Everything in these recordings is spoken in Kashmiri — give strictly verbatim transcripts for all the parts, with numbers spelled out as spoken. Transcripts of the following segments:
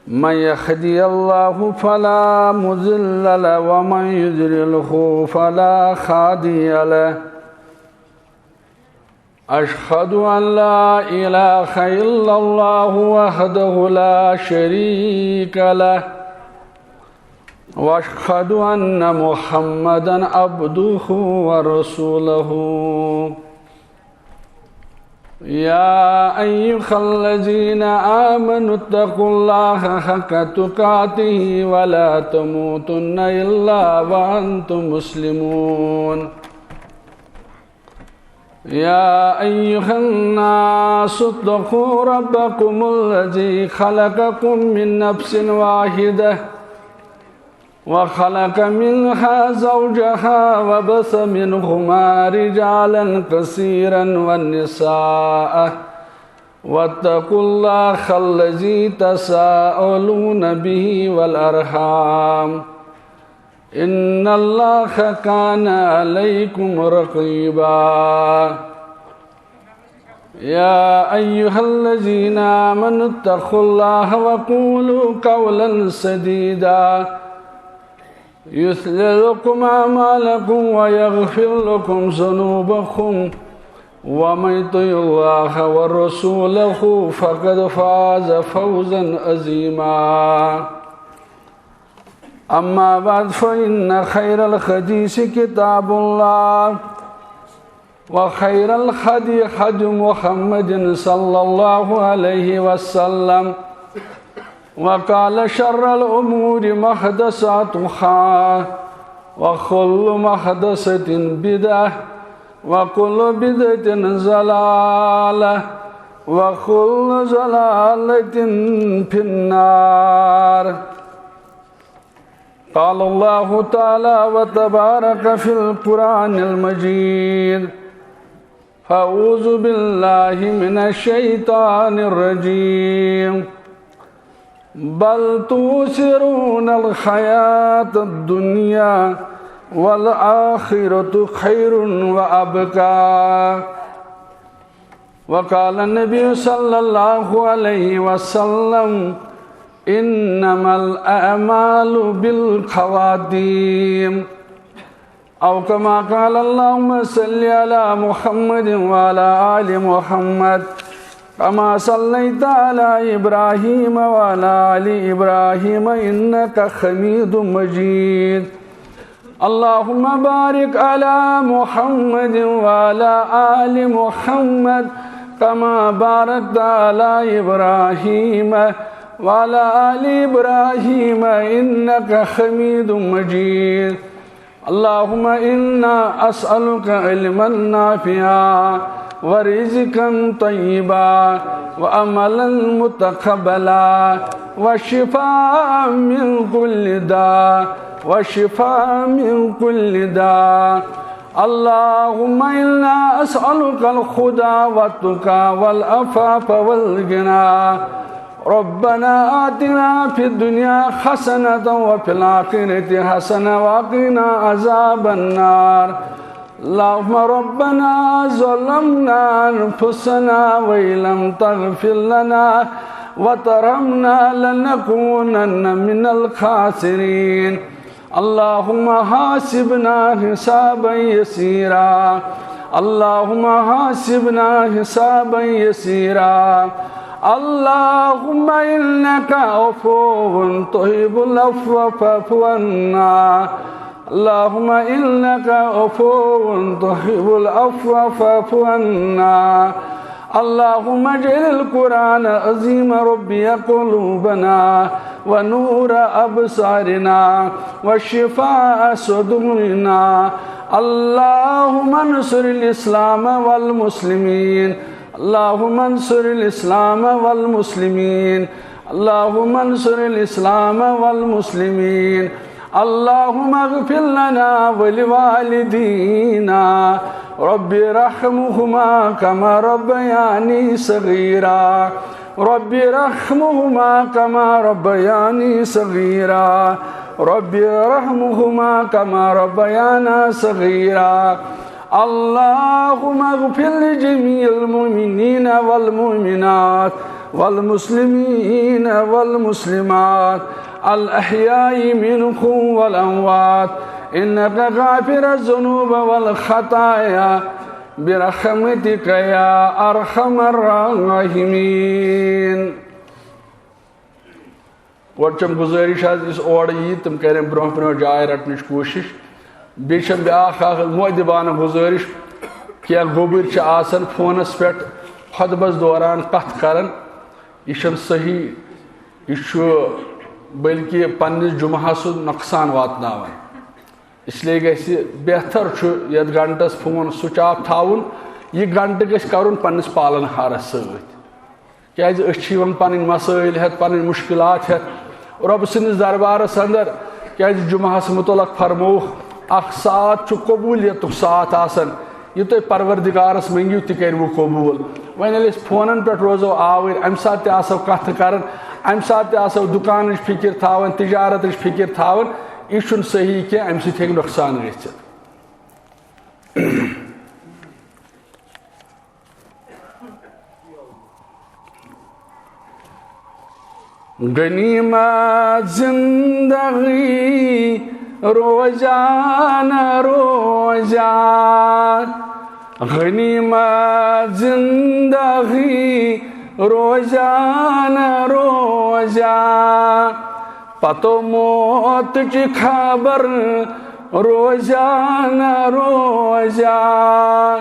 من يهده الله فلا مضل له ومن يضلله فلا هادي له. أشهد أن لا إله إلا الله وحده لا شريك له، وأشهد أن محمدا عبده ورسوله. يا أيها الذين آمنوا اتقوا الله حق تقاته ولا تموتن إلا وأنتم مسلمون. يا أيها الناس اتقوا ربكم الذي خلقكم من نفس واحدة وخلق منها زوجها وبث منهما رجالا كثيرا ونساء واتقوا الله الذي تساءلون به والأرحام إن الله كان عليكم رقيبا. يا أيها الذين آمنوا اتقوا الله وقولوا قولا سديدا يصلح لكم أعمالكم ويغفر لكم ذنوبكم ومن يطع الله ورسوله فقد فاز فوزا عظيما. أما بعد، فإن خير الحديث كتاب الله، وخير الهدي هدي محمد صلى الله عليه وسلم، وقال شر الأمور محدثاتها، وكل محدثة بدعة، وكل بدعة ضلالة، وكل ضلالة في النار. قال الله تعالى وتبارك في القرآن المجيد، فأعوذ بالله من الشيطان الرجيم. بل تؤثرون الحياة الدنيا والآخرة خير وأبقى. وقال النبي صلى الله عليه وسلم، إنما الأعمال بالخواتيم. أو كما قال، اللهم صل على محمد وعلى آل محمد كما صليت على إبراهيم وعلى آل إبراهيم إنك حميد مجيد. اللهم بارك على محمد وعلى آل محمد كما باركت على إبراهيم وعلى آل إبراهيم إنك حميد مجيد. اللهم إنا أسألك علما نافعا ورزقا طيبا وعملا متقبلا وشفاء من كل داء، وشفاء من كل داء. اللهم إنا أسألك الهدى والتقى والعفاف والغنى. ربنا آتنا في الدنيا حسنة وفي الآخرة حسنة وقنا عذاب النار. اللهم ربنا ظلمنا أنفسنا وإن لم تغفر لنا وترحمنا لنكونن من الخاسرين. اللهم حاسبنا حسابا يسيرا. اللهم حاسبنا حسابا يسيرا. اللهم إنك عفو تحب العفو فاعف عنا. اللهم إنك عفو تحب العفو فاعف عنا. اللهم اجعل القرآن العظيم ربيع قلوبنا ونور أبصارنا وشفاء صدورنا. اللهم انصر الإسلام والمسلمين. اللهم انصر الإسلام والمسلمين. اللهم انصر الإسلام والمسلمين. اللهم اغفر لنا ولوالدينا. رب ارحمهما كما ربياني صغيرا. رب ارحمهما كما ربياني صغيرا. رب ارحمهما كما ربيانا صغيرا. اللهم اغفر لجميع المؤمنين والمؤمنات والمسلمين والمسلمات الأحياء منهم والأموات إنك غافر الذنوب والخطايا برحمتك يا أرحم الراحمين. گۄڈٕ چھم گُزٲرِش حظ، یُس اورٕ یی، تِم کرن برونٛہہ برونٛہہ جاے رٹنٕچ کوٗشِش۔ بیٚیہِ چھم بیٛاکھ اکھ مؤدبانہٕ گُزٲرِش، کینٛہہ گوٚبٕرۍ چھِ آسان فونس پٮ۪ٹھ خطبس دوران کتھ کران، یہِ چھنہٕ صحیح، یہِ چھُ بلکہِ پننِس جمعہس نۄقصان واتناوان۔ اس لیے گژھِ بہتر چھُ یتھ گھنٹس فون سُچ آف تھاوُن، یہِ گھنٹہٕ گژھِ کرُن پننِس پالن ہارس سۭتۍ۔ کیازِ أسۍ چھِ یِوان پنٕنۍ مسٲیِل ہٮ۪تھ، پنٕنۍ مُشکِلات ہٮ۪تھ رۄب سٕنٛدِس دربارس اندر۔ کیازِ جمعہس متعلق فرمووُکھ، اکھ ساتھ چھُ قبولیتُک ساتھ آسان، یہِ تُہۍ پروردگارس منٛگِو، تہِ کرِ وٕ قبوٗل۔ وۄنۍ ییٚلہِ أسۍ فونن پٮ۪ٹھ روزو آوٕرۍ، امہِ ساتہٕ تہِ آسو کتھٕ کران، امہِ ساتہٕ تہِ آسو دُکانٕچ فکر تھاوان، تجارتٕچ فکر تھاوان، یہِ چھُنہٕ صحیح کینٛہہ، امہِ سۭتۍ ہیٚکہِ نۄقصان گٔژھِتھ۔ غنیمت زندگی روزانہ روزہ، غنیمت زندگی روزانہ روزہ، پتو موت چی خبر روزانہ روزہ۔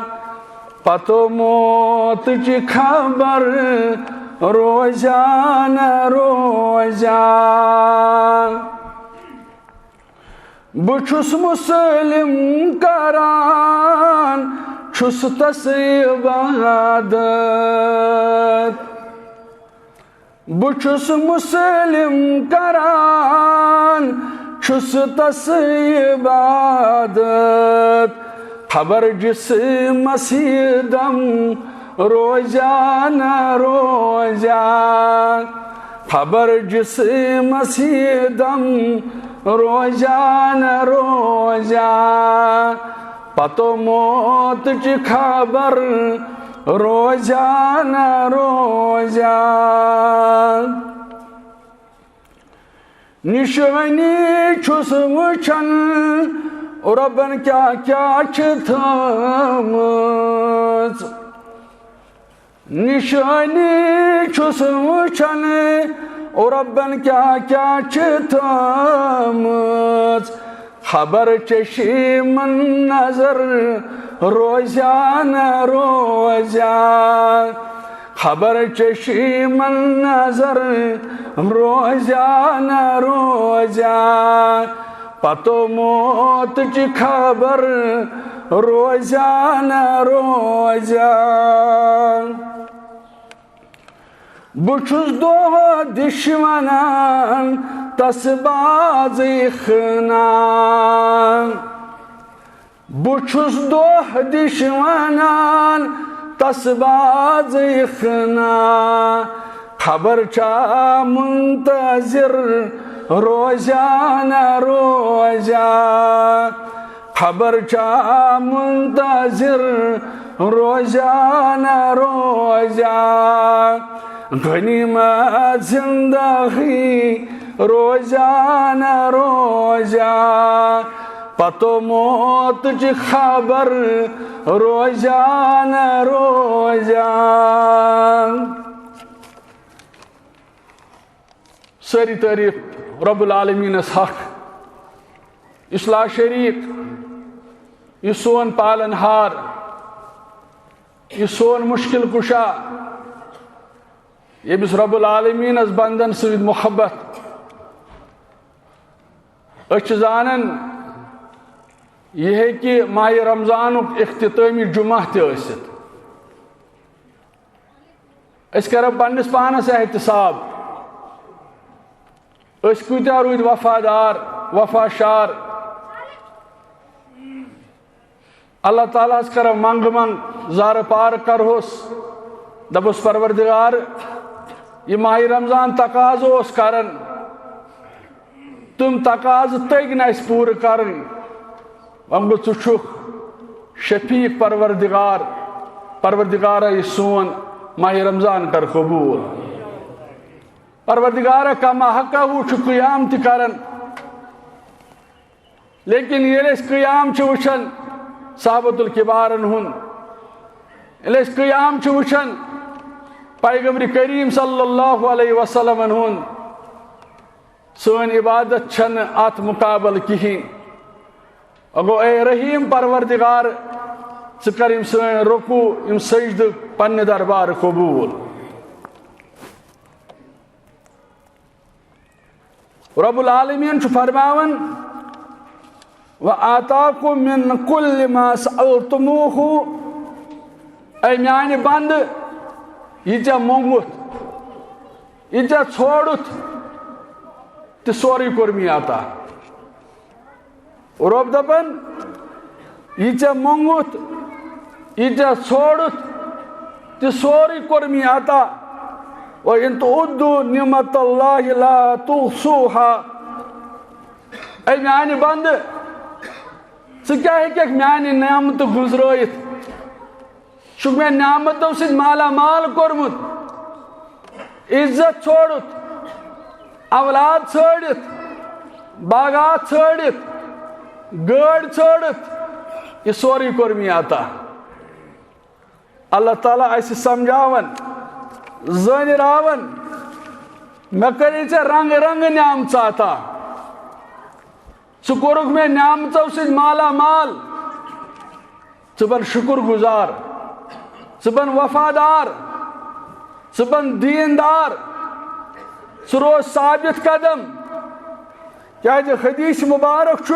پتو موت چی خبر روزانہ روزہ۔ بہٕ چھُس مسلم کران، چھُس تس عبادت۔ بہٕ چھُس مسلم کران، چھُس تس عبادت۔ خبر جسمس یہِ دم روزانہ روزہ، خبر جسمس یہِ دم روزانہ روزہ۔ پتو موت چی خبر روزانہ روزہ۔ نشانی چھُس وٕچھان رۄبن کیٛاہ کیٛاہ چھِ تھٲمٕژ۔ نشانی چھُس وٕچھان رۄبن کیٛاہ کیٛاہ چھِ تھٲمٕژ۔ خبر چشمن نظر روزانہ روزہ، خبر چشمن نظر روزانہ روزہ۔ پتو موت چی خبر روزانہ روزہ۔ بہٕ چھُس دۄہ دِش وَنان تَس بازٕے خٕنا۔ بہٕ چھُس دۄہ دِش وَنان تَس بازٕے خٕنا۔ خبر چھا منتظر روزانہ روزہ۔ خبر چھا منتظر روزانہ روزہ۔ غنیمت زندگی روزانہ روزہ۔ پتو موت چی خبر روزانہ روزہ۔ سٲری تعریٖف رب العالمیٖنس حق، یُس لاشریٖک، یُس سون پالن ہار، یُس سون مُشکِل کُشا، ییٚمِس رب العالمیٖنس بندن سۭتۍ محبت۔ أسۍ چھِ زانان، یہِ ہیٚکہِ ماہِ رمضانُک اختتٲمی جمعہ تہِ ٲسِتھ۔ أسۍ کرو پننِس پانس احتساب، أسۍ کۭتیاہ روٗدۍ وفادار، وفا شار۔ اللہ تعالیٰ ہس کرو منٛگہٕ منٛگ، زارٕ پار کرہوس، دپُس، پروردگار، یہِ ماہِ رمضان تقاضہٕ اوس کران، تِم تقاضہٕ تٔگۍ نہٕ اَسہِ پوٗرٕ کَرٕنۍ۔ وۄنۍ گوٚو، ژٕ چھُکھ شفیق پروردگار، پروردگارا، یہِ سون ماہِ رمضان کر قبوٗل۔ پروردگار کما حقہ چھُ قیام تہِ کران، لیکن ییٚلہِ أسۍ قیام چھِ وٕچھان صحابۃ الکبارن ہُنٛد، ییٚلہِ أسۍ قیام چھِ وٕچھان پیغمبر کریم صلی اللہ علیہ وسلمن ہُنٛد، سٲنۍ عبادت چھنہٕ اتھ مقابل کِہیٖنۍ۔ وۄنۍ گوٚو، اے رحیم پروردگار، ژٕ کر یِم سٲنۍ رکوع، یِم سجدٕ پننہِ دربارٕ قبوٗل۔ رب العالمین چھُ فرماوان، "وآتاکم من کل ما سألتموہ"، اے میانہِ بندٕ، یہِ ژےٚ موٚنگُتھ، یہِ ژےٚ ژھوڑُتھ، تہِ سورُے کوٚر مےٚ عطا۔ رۄب دپان، یہِ ژےٚ موٚنگُتھ، یہِ ژےٚ ژھوڑُتھ، تہِ سورُے کوٚر مےٚ عطا۔ وَإِن تَعُدُّوا نِعْمَتَ اللَّهِ لَا تُحْصُوهَا۔ اے میانہِ بندٕ، ژٕ کیٛاہ ہیٚککھ میانہِ نعمتہٕ گُزرٲیِتھ؟ چھُکھ مےٚ نعمتو سۭتۍ مالا مال کوٚرمُت، عزت ژھٲڑُتھ، اولاد ژھٲڑِتھ، باغات ژھٲڑِتھ، گٲڑۍ ژھٲڑِتھ، یہِ سورُے کوٚر مےٚ عطا۔ اللہ تعالیٰ آسہِ سمجھاوان، زٲنِراوان، مےٚ کٔرِتھ ژےٚ رنگہٕ رنگہٕ نعمژٕ عطا۔ ژٕ کوٚرُکھ مےٚ نعمژو سۭتۍ مالا مال۔ ژٕ بن شُکر گُزار، ژٕ بن وفادار، ژٕ بن دیندار، ژٕ روز ثابت قدم۔ کیازِ حدیث مبارک چھُ،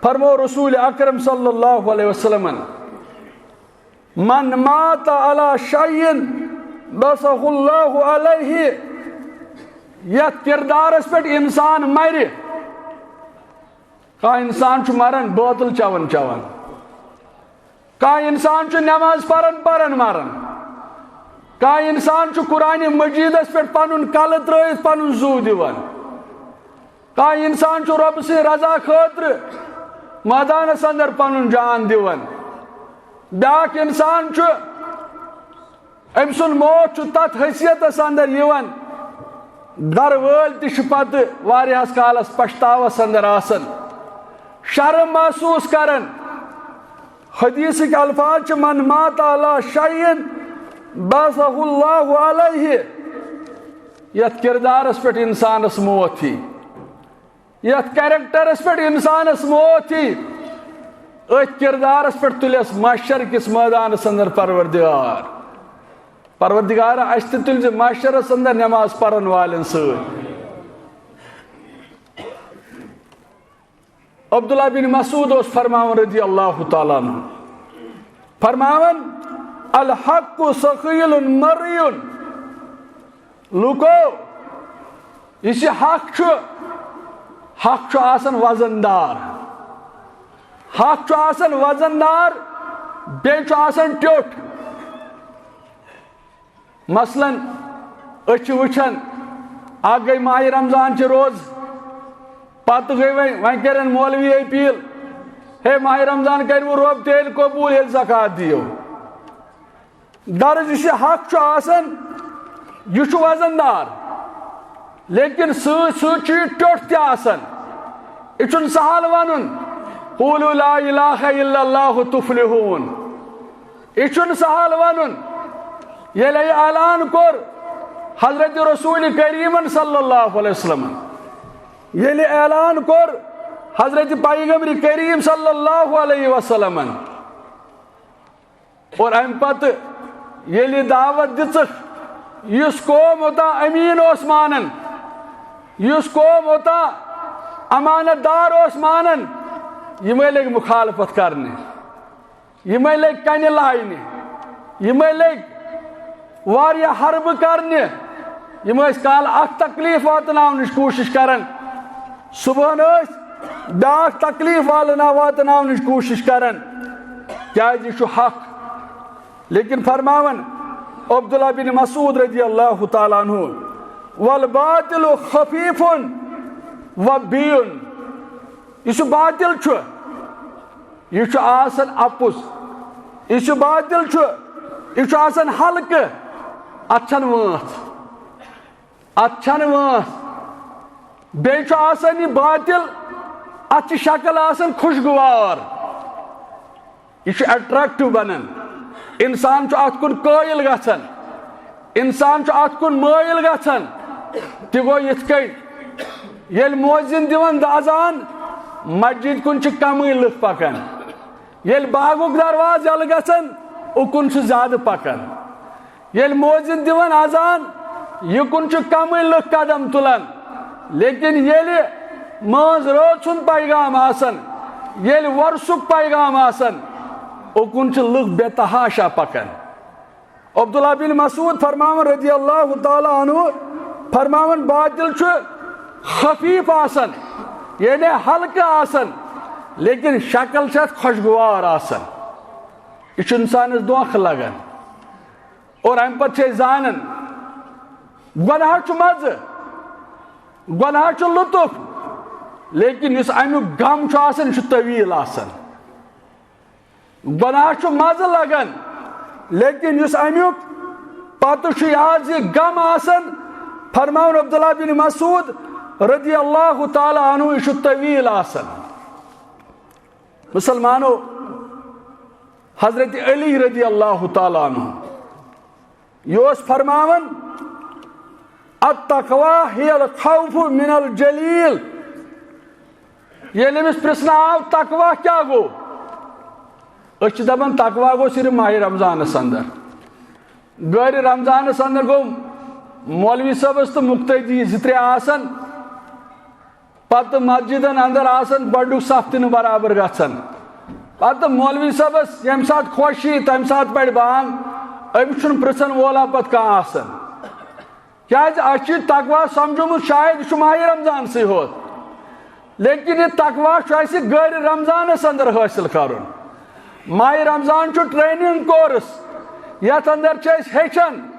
فرمو رسول اکرم صلی اللہ علیہ وسلمن، "من مات علی شیء بعثہ اللہ علیہ"، یتھ کردارس پٮ۪ٹھ انسان مرِ۔ کانٛہہ انسان چھُ مران بٲتل چٮ۪وان چٮ۪وان، کانٛہہ انسان چھُ نماز پران پران مران، کانٛہہ انسان چھُ قرآن مجیدس پٮ۪ٹھ پنُن کلہٕ ترٲوِتھ پنُن زُو دِوان۔ کانٛہہ انسان چھُ رۄبہٕ سٕنٛدِ رضا خٲطرٕ مٲدانس اندر پنُن جان دِوان۔ بیٛاکھ انسان چھُ، أمۍ سُنٛد موت چھُ تتھ حیثیتس اندر یِوان، گرٕ وٲلۍ تہِ چھِ پتہٕ واریاہس کالس پچھتاوس اندر آسان، شرم محسوس کران۔ حدیثٕکۍ الفاظ چھِ، "من مات علی شیء بعثہ اللہ علیہ"، یتھ کردارس پٮ۪ٹھ انسانس موت یی، یتھ کریکٹرس پٮ۪ٹھ انسانس موت یی، أتھۍ کردارس پٮ۪ٹھ تُلٮ۪س محشر کِس مٲدانس اندر پروردگار۔ پروردگار، اسہِ تہِ تُلۍ زِ محشرس اندر نماز پرن والٮ۪ن سۭتۍ۔ عبداللہ بن مسعود اوس فرماوان رضی اللہ تعالیٰ عنہ، فرماوان، "الحق ثقیل مریون"، لوکو، یُس یہِ حق چھُ، حق چھُ آسان وزن دار، حق چھُ آسان وزن دار، بیٚیہِ چھُ آسان ٹیوٚٹھ۔ مثلاً، أسۍ چھِ وٕچھان، اکھ گٔے ماہِ رمضان چہِ روزٕ، پتہٕ گٔے وۄنۍ، وۄنۍ کرن مولوی اپیل، ہے، ماہِ رمضان کروٕ رۄب تیٚلہِ قبوٗل ییٚلہِ زکوٰۃ دِیِو۔ غرض، یُس یہِ حق چھُ آسان، یہِ چھُ وزن دار، لیکن سۭتۍ سۭتۍ چھُ یہِ ٹیوٚٹھ تہِ آسان۔ یہِ چھُنہٕ سہل ونُن، "قولوا لا الہ الا اللہ تفلحون"۔ یہِ چھُنہٕ سہل ونُن۔ ییٚلہِ یہِ اعلان کوٚر حضرت رسول کریمن صلی اللہ علیہ وسلمن، ییٚلہِ اعلان کوٚر حضرت پیغمبر کریم صلی اللہ علیہ وسلمن، اور امہِ پتہٕ ییٚلہِ دعوت دِژٕکھ، یُس قوم اوٚتام امین اوس مانان، یُس قوم اوٚتام امانت دار اوس مانان، یِمے لٔگۍ مخالفت کرنہِ، یِمے لٔگۍ کنہِ لاینہِ، یِمے لٔگۍ واریاہ حربہٕ کرنہِ۔ یِم ٲسۍ کالہٕ اکھ تکلیف واتناونٕچ کوٗشش کران، صبحن ٲسۍ بیاکھ تکلیف والنا واتناونٕچ کوٗشش کران، کیازِ یہِ چھُ حق۔ لیکن فرماوان عبداللہ بن مسعود رضی اللہ تعالیٰ عنہ، "والباطل خفیف وبین"، یُس یہِ باطل چھُ، یہِ چھُ آسان اپُز، یُس یہِ باطل چھُ، یہِ چھُ آسان ہلکہٕ، اتھ چھنہٕ وٲنٛژھ۔ اتھ چھنہٕ وٲنٛس۔ بیٚیہِ چھُ آسان یہِ باطل، اتھ چھِ شکل آسان خوشگوار۔ یہِ چھُ اٹریکٹو بنان۔ انسان چھُ اتھ کُن قٲیل گژھان۔ انسان چھُ اتھ کُن مٲیل گژھان۔ تہِ گوٚو یِتھ کٔنۍ، ییٚلہِ مؤذن دِوان اذان، مسجد کُن چھِ کمٕے لُکھ پکان۔ ییٚلہِ باغُک دروازٕ یَلہٕ گژھان، اُکُن چھُ زیادٕ پکان۔ ییٚلہِ مؤذن دِوان اذان، یِکُن چھِ کمٕے لُکھ قدم تُلان، لیکن ییٚلہِ مٲنٛز رٲژ ہُنٛد پیغام آسان، ییٚلہِ وۄرثُک پیغام آسان، اُکُن چھِ لُکھ بے تحاشا پکان۔ عبداللہ بن مسعود فرماوان رضی اللہ تعالیٰ عنہ، فرماوان، باطل چھُ خفیف آسان، یعنی ہلکہٕ آسان، لیکن شکل چھِ اتھ خوشگوار آسان۔ یہِ چھُ انسانس دھوکہ لگان۔ اور امہِ پتہٕ چھِ أسۍ زانان، گۄناہ چھُ مزٕ، گۄناہ چھُ لطف، لیکن یُس امیُک غم چھُ آسان، یہِ چھُ طویل آسان۔ گۄناہ چھُ مزٕ لگان، لیکن یُس امیُک پتہٕ چھُ یہِ حظ یہِ غم آسان، فرماوُن عبداللہ بن مسعود رضی اللہ تعالیٰ عنہ، یہِ چھُ طویل آسان۔ مسلمانو، حضرت علی رضی اللہ تعالیٰ عنہ، یہِ اوس فرماوان، "التقوی ہی الخوف من الجلیل۔" ییٚلہِ أمِس پرژھنہٕ آو، تقوی کیٛاہ گوٚو؟ أسۍ چھِ دپان، تقوی گوٚو صرف ماہِ رمضانس اندر۔ غٲرِ رمضانس اندر گوٚو مولوی صٲبس تہٕ مقتدی زٕ ترٛےٚ آسان، پتہٕ مسجدن اندر آسان، گۄڈنیُک صف تہِ نہٕ برابر گژھان۔ پتہٕ مولوی صٲبس ییٚمہِ ساتہٕ خۄش یی، تمہِ ساتہٕ پرِ بانگ۔ أمِس چھُنہٕ پرژھن وولا پتہٕ کانٛہہ آسان۔ کیازِ اسہِ چھُ یہِ تقوی سمجھومُت شاید یہِ چھُ ماہِ رمضانسٕے ہوت، لیکن یہِ تقوی چھُ اسہِ غٲرِ رمضانس اندر حٲصِل کرُن۔ ماہِ رمضان چھُ ٹریننگ کورس، یتھ اندر چھِ أسۍ ہیٚچھان،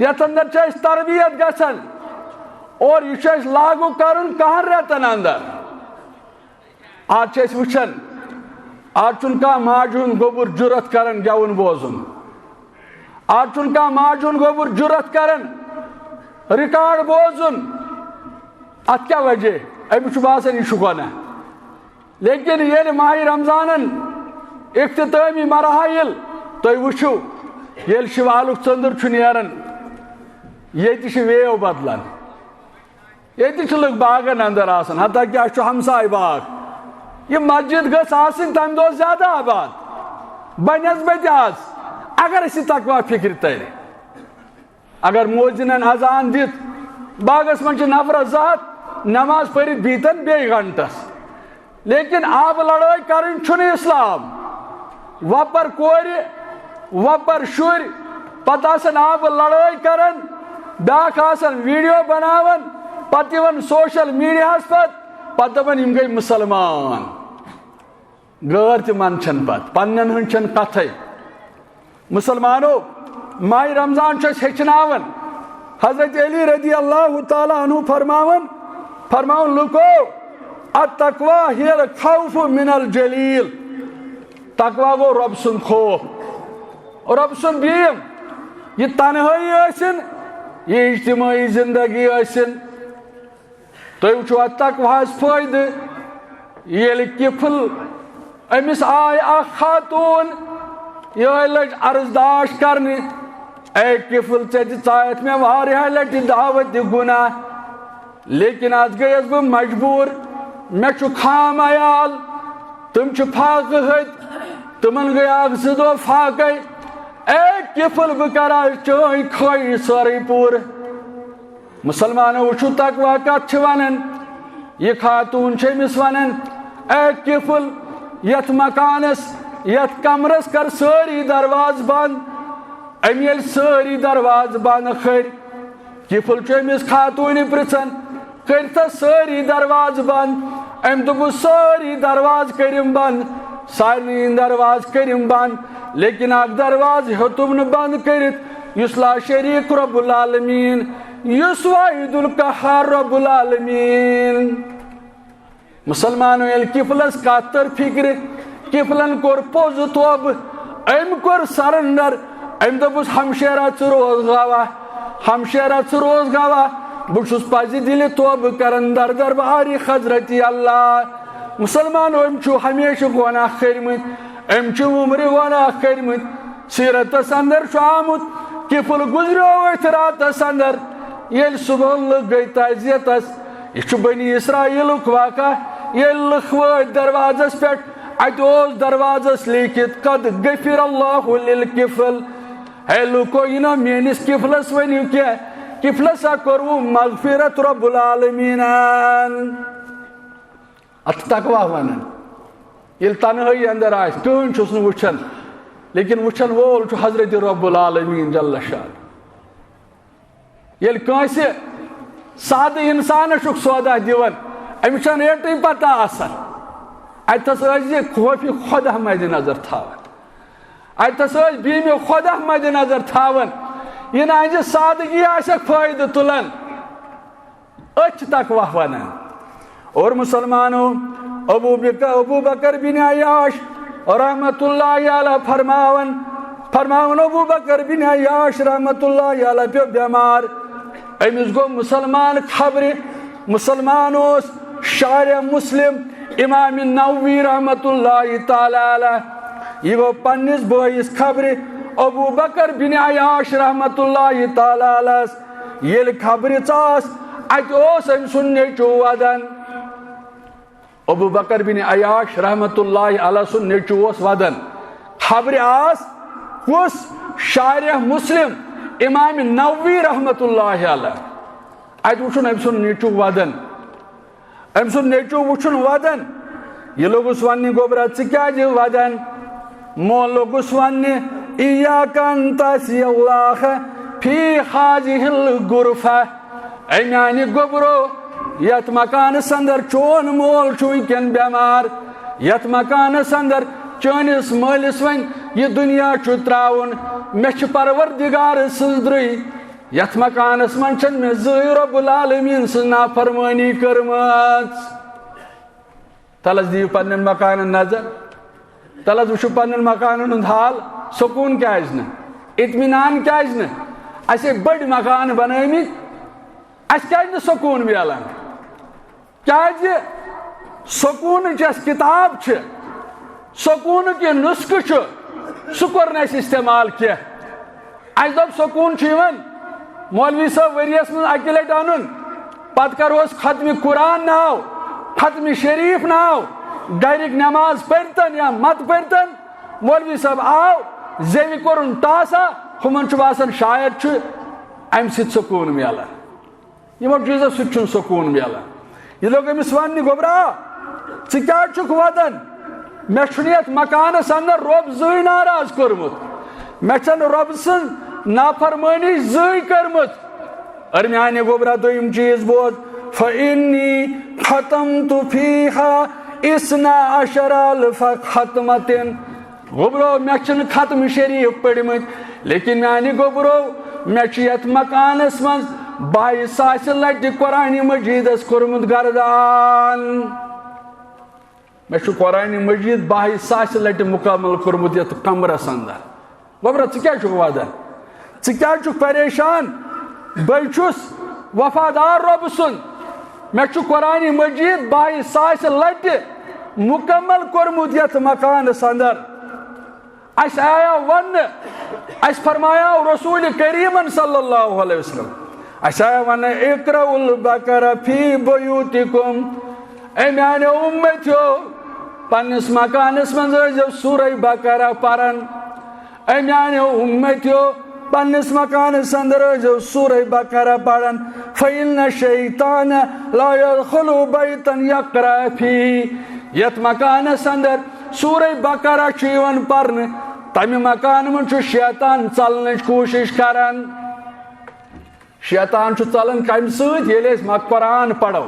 یتھ اندر چھِ أسۍ تربیت گژھان، اور یہِ چھُ اَسہِ لاگو کرُن کہن رٮ۪تن اندر۔ آز چھِ أسۍ وٕچھان، آز چھُنہٕ کانٛہہ ماجہِ ہُنٛد گوٚبُر جُرت کران گٮ۪وُن بوزُن۔ آز چھُنہٕ کانٛہہ ماجہِ ہُنٛد گوٚبُر جُرت کران ریکارڈ بوزُن۔ اتھ کیٛاہ وجہ؟ أمِس چھُ باسان، یہِ چھُ گۄناہ۔ لیکن ییٚلہِ ماہِ رمضانن اختتٲمی مراحل تُہۍ وٕچھِو، ییٚلہِ شِوالُک ژٔنٛدٕر چھُ نیران، ییٚتہِ چھِ ویو بدلان۔ ییٚتہِ چھِ لُکھ باغن اندر آسان، حتیٰ کہ اَسہِ چھُ ہمساے باغ۔ یہِ مسجد گٔژھ آسٕنۍ تَمہِ دۄہ زیادٕ آباد بنسبتِ آز، اگر اَسہِ یہِ تقوی فکر ترِ۔ اگر مؤذنن اذان دِتھ باغس منٛز چھِ نفرس زٕ ہتھ، نماز پٔرِتھ بیٖتن بیٚیہِ گھنٹس۔ لیکن آبہٕ لڑٲے کرٕنۍ چھُنہٕ اسلام۔ وۄپر کورِ، وۄپر شُرۍ، پتہٕ آسن آبہٕ لڑٲے کران، بیٛاکھ آسن ویڈیو بناوان، پتہٕ یِوان سوشل میڈیاہس پتہٕ، پتہٕ دپان، "یِم گٔے مسلمان۔" غٲر تہِ منٛدچھان پتہٕ، پننٮ۪ن ہٕنٛز چھَنہٕ کتھے۔ مسلمانو، ماہِ رمضان چھُ اَسہِ ہیٚچھناوان۔ حضرت علی رضی اللہ تعالیٰ عنہ فرماوان، فرماوان، لُکو، التقوی ہی الخوف من الجلیل۔ تقوی گوٚو رۄب سُنٛد خوف۔ رۄب سُنٛد بیم۔ یہِ تنہٲیی ٲسِن، یہِ اجتمٲعی زندگی ٲسِن۔ تُہۍ وٕچھِو اَتھ تقواہَس فٲیدٕ۔ ییٚلہِ کِفل أمِس آے اکھ خاتوٗن، یِہوٚے لٔج عرض داش کرنہِ، "اے کِفل، ژےٚ دِژایَتھ مےٚ واریاہ لٹہِ دعوت، یہِ گناہ، لیکن از گٔیَس بہٕ مجبوٗر، مےٚ چھُ خام عیال، تِم چھِ فاقہٕ ہٕتۍ، تِمن گٔے اکھ زٕ دۄہ فاقے۔ اے کِفل، بہٕ کرٕ از چٲنۍ خٲہِش سٲرٕے پوٗرٕ۔" مسلمانو، وٕچھِو تقوی کتھ چھِ ونان۔ یہِ خاتوٗن چھِ أمِس ونان، "اے کِفل، یتھ مکانس، یتھ کمرس کر سٲری دروازٕ بند۔" أمۍ ییٚلہِ سٲری دروازٕ بند کٔرۍ، کِفل چھُ أمِس خاتوٗنہِ پرژھان، "کٔرۍ تس سٲری دروازٕ بند؟" أمۍ دوٚپُس، "سٲری دروازٕ کٔرِم بند، سارنٕے ہٕنٛدۍ دروازٕ کٔرِم بند، لیکن اکھ دروازٕ ہیوٚتُم نہٕ بند کٔرِتھ، یُس لا شریک رب العالمین، یُس واحد القہار رب العالمین۔" مسلمانو، ییٚلہِ کِفلس کتھ تٔر فکرِ، کِفلن کوٚر پوٚز توبہٕ، أمۍ کوٚر سرنڈر۔ أمۍ دوٚپُس، "ہمشیرا، ژٕ روز گواہ، ہمشیرا، ژٕ روز گواہ، بہٕ چھُس پزِ دِلہِ توبہٕ کران در دربارِ حضرت اللہ۔ مسلمانو، أمۍ چھُ ہمیشہٕ گۄناہ کٔرمٕتۍ، أمۍ چھِ عمرِ گۄناہ کٔرمٕتۍ۔ سیرتس اندر چھُ آمُت، کفل گُزریو أتھۍ راتس اندر۔ ییٚلہِ صبحن لُکھ گٔے تعزیتس، یہِ چھُ بنی اسرائیلُک واقعہ، ییٚلہِ لُکھ وٲتۍ دروازس پٮ۪ٹھ، اتہِ اوس دروازس لیٖکھِتھ، "قد غفر اللہ للکفل"۔ ہے لوٗکو، یہِ نہ میٲنِس کفلس ؤنِو کینٛہہ، کفلس ہا کوٚروٕ مغفرت رب العالمیٖنن۔ اتھ چھُ تقویٰ ونان۔ ییٚلہِ تنہٲیی اندر آسہِ، کٕہٕنۍ چھُس نہٕ وٕچھان، لیکن وٕچھن وول چھُ حضرت رب العالمیٖن جل شان۔ ییٚلہِ کٲنٛسہِ سادٕ انسانس چھُکھ سودا دِوان، أمِس چھَنہٕ ریٹٕے پتہ آسان، اتہِ تھس ٲسۍ زِ خوفِ خۄدا مدِ نظر تھاوان۔ اتہِ تھس ٲسۍ بیٖمہِ خۄدا مدِ نظر تھاوان۔ یہِ نہٕ أہنٛزِ سادگی آسٮ۪کھ فٲیدٕ تُلان۔ أتھۍ چھِ تقویٰ ونان۔ اور مسلمانو، ابو بک-، ابو بکر بن عیاش رحمت اللہ علیہ فرماوان، فرماوان ابو بکر بن عیاش رحمت اللہ علیہ پیوٚو بٮ۪مار۔ أمِس گوٚو مسلمان خبرِ، مسلمان اوس، شارح مسلم امام نووی رحمت اللہ تعالیٰ علیہ۔ یہِ گوٚو پننِس بٲیِس خبرِ، ابو بکر بن عیاش رحمت اللہ تعالیٰ علیہ۔ ییٚلہِ خبرِ ژاس، اتہِ اوس أمۍ سُنٛد نیٚچوٗ ودان۔ ابو بکر بن عیاش رحمت اللہ علیہ سُنٛد نیٚچوٗ اوس ودان۔ خبرِ آس کُس؟ شارح مسلم امام نووی رحمت اللہ علیہ۔ اتہِ وُچھُن أمۍ سُنٛد نیٚچوٗ ودان۔ أمۍ سُنٛد نیٚچوٗ وُچھُن ودان۔ یہِ لوٚگُس وننہِ، "گوٚبرا، ژٕ کیازِ ودان؟" مول لوٚگُس وننہِ، "ایاک ان تعصی اللہ فی ہذہ الغرفہ۔" اے میانہِ گوٚبرو، یتھ مکانس اندر چون مول چھُ وٕنکیٚن بٮ۪مار، یتھ مکانس اندر چٲنِس مٲلِس وۄنۍ یہِ دُنیا چھُ ترٛاوُن، مےٚ چھِ پروردگار سٕنٛز درٕے، یتھ مکانس منٛز چھَنہٕ مےٚ زٕہٕے رب العالمین سٕنٛز نافرمٲنی کٔرمٕژ۔ تَلہٕ حظ دِیِو پننٮ۪ن مکانن نظر، تَلہٕ حظ وٕچھِو پننٮ۪ن مکانن ہُنٛد حال، سکوٗن کیازِ نہٕ؟ اطمینان کیازِ نہٕ؟ اَسے بٔڑۍ مکان بنٲومٕتۍ، اَسہِ کیازِ نہٕ سکوٗن میلان؟ کیازِ سکوٗنٕچ یۄس کِتاب چھِ، سکوٗنُک یہِ نُسخہٕ چھُ، سُہ کوٚر نہٕ اَسہِ استعمال کینٛہہ۔ اَسہِ دوٚپ، سکوٗن چھُ یِوان مولوی صٲب ؤریَس منٛز اَکہِ لَٹہِ اَنُن، پَتہٕ کَرو أسۍ ختمِ قرآن ناو، ختمِ شریٖف ناو، گَرِکۍ نٮ۪ماز پٔرۍتَن یا مَتہٕ پٔرۍتَن، مولوی صٲب آو، زیوِ کوٚرُن ٹاسا، ہُمَن چھُ باسان شاید چھُ اَمہِ سۭتۍ سکوٗن میلان۔ یِمو چیٖزو سۭتۍ چھُنہٕ سکوٗن میلان۔ یہِ لوٚگ أمِس وَننہِ، "گوٚبرا، ژٕ کیٛازِ چھُکھ وَدان؟ مےٚ چھُنہٕ یَتھ مکانَس اَندَر رۄب زٕہٕے ناراض کوٚرمُت۔ مےٚ چھَنہٕ رۄب سٕنٛز نافرمٲنی زٕہٕے کٔرمٕژ۔" اور میٛانہِ گوٚبرا، دوٚیِم چیٖز بوز، "فَإِنِّي خَتَمْتُ فِيهَا اثنا عشر الف ختمة۔" گوٚبرو، مےٚ چھِنہٕ ختم شریٖف پٔرمٕتۍ، لیکن میانہِ گوٚبرو، مےٚ چھُ یتھ مکانس منٛز باہہِ ساسہِ لٹہِ قرآنِ مجیدس کوٚرمُت گردان۔ مےٚ چھُ قرآنِ مجید باہہِ ساسہِ لٹہِ مکمل کوٚرمُت یتھ کمرس اندر۔ گوٚبرا، ژٕ کیٛازِ چھُکھ ودان؟ ژٕ کیٛازِ چھُکھ پریشان؟ بہٕ چھُس وفادار رۄبہٕ سُنٛد۔ مےٚ چھُ قرآنِ مجید باہہِ ساسہِ لٹہِ مکمل کوٚرمُت یتھ مکانس اندر۔ اسہِ آیا وننہٕ، اسہِ فرمایاو رسول کریمن صلی اللہ علیہ وسلم، اسہِ آیا وننہٕ، "اقرأوا البقرة فی بیوتکم"، اے میانیو امتیو، پننِس مکانس منٛز ٲسۍزیو سورہ بقرہ پران۔ اے میانیو امتیو، پننِس مکانس اندر ٲسۍزیو سورہ بقرہ پران۔ فإن الشیطان لا یدخل بیتا یقرأ فیہ۔ یتھ مکانس اندر سورہ بقرہ چھُ یِوان پرنہٕ، تمہِ مکانہٕ منٛز چھُ شیطان ژلنٕچ کوٗشش کران۔ شیطان چھُ ژلان کمہِ سۭتۍ؟ ییٚلہِ أسۍ مک-، قرآن پرو،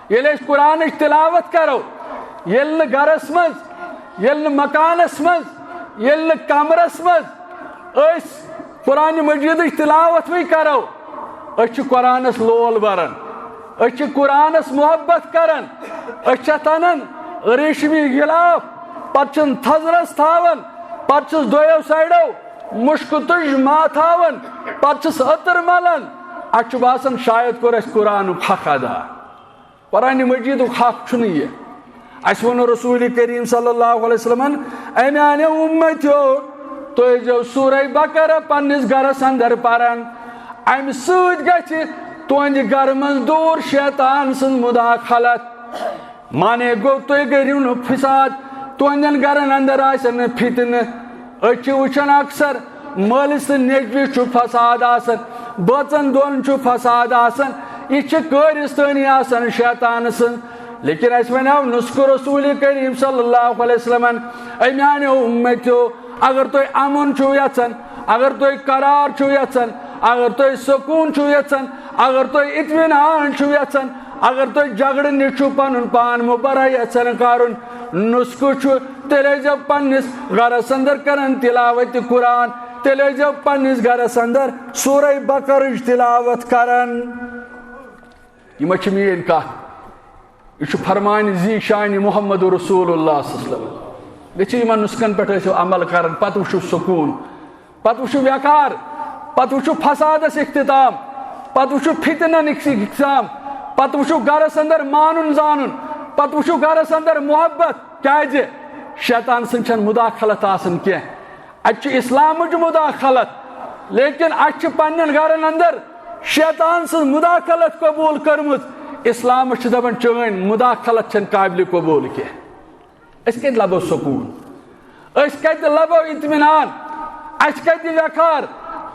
ییٚلہِ أسۍ قرآنٕچ تلاوت کرو، ییٚلہِ نہٕ گرس منٛز، ییٚلہِ نہٕ مکانس منٛز، ییٚلہِ نہٕ کمرس منٛز أسۍ قرآنِ مجیدٕچ تلاوت وٕے کرو، أسۍ چھِ قرآنس لول بران، أسۍ چھِ قرآنس محبت کران، أسۍ چھِ اتھ انان ریشمی غلاف، پتہٕ چھِن تھزرس تھاوان، پتہٕ چھِس دۄیو سایڈو مُشکہٕ تُج ماتھاوان، پتہٕ چھِس عطر ملان، اَسہِ چھُ باسان شاید کوٚر اَسہِ قرآنُک حق ادا۔ قرآن مجیدُک حق چھُنہٕ یہِ۔ اَسہِ ووٚن رسول کریم صلی اللہ علیہ وسلمن، "اے میانیو اُمتیو، تُہۍ ٲسۍزیو سورہ بقرہ پننِس گرس اندر پران۔ امہِ سۭتۍ گژھِ تُہنٛدِ گرٕ منٛز دوٗر شیطان سٕنٛز مداخلت۔" معنی گوٚو، تُہۍ کٔرِو نہٕ فساد، تُہنٛدٮ۪ن گرن اندر آسن نہٕ فتنہٕ۔ أسۍ چھِ وٕچھان اکثر مٲلِس تہٕ نیٚچوِس چھُ فساد آسان، بٲژن دۄن چھُ فساد آسان، یہِ چھِ کٲرِستٲنی آسان شیطان سٕنٛز۔ لیکن اَسہِ وَنیو نُسخہٕ رسول کریم صلی اللہ علیہ وسلمن، اے میانیو اُمتیو، اگر تُہۍ امُن چھِو یژھان، اگر تُہۍ قرار چھِو یژھان، اگر تُہۍ سکوٗن چھِو یژھان، اگر تُہۍ اطمینان چھِو یژھان، اگر تُہۍ جھگڑٕ نِش چھِو پنُن پان مبرا یژھان کرُن، نُسخہٕ چھُ، تیٚلہِ ٲسۍزیو پننِس گرس اندر کران تلاوت قرآن، تیٚلہِ ٲسۍزیو پننِس گرس اندر سورہ بقرٕچ تلاوت کران۔ یہِ ما چھِ میٲنۍ کتھ؟ یہِ چھُ فرمان ذی شان محمد رسول اللہ صلی اللہ علیہ وسلم۔ گٔژھِو یِمن نُسخن پٮ۪ٹھ ٲسِو عمل کران، پتہٕ وٕچھِو سکوٗن، پتہٕ وٕچھِو ویقار، پتہٕ وٕچھِو فسادس اختتام، پتہٕ وٕچھِو فتنن اختتام، پتہٕ وٕچھِو گرس اندر مانُن زانُن، پتہٕ وٕچھِو گرس اندر محبت۔ کیازِ؟ شیطان سٕنٛز چھنہٕ مداخلت آسان کینٛہہ۔ اتہِ چھِ اسلامٕچ مداخلت، لیکن اتہِ چھِ پننٮ۪ن گرن اندر شیطان سٕنٛز مداخلت قبول کٔرمٕژ۔ اسلامس چھِ دپان، چٲنۍ مداخلت چھنہٕ قابل قبول کینٛہہ۔ أسۍ کتہِ لبو سکوٗن؟ أسۍ کتہِ لبو اطمینان؟ اسہِ کتہِ وقار؟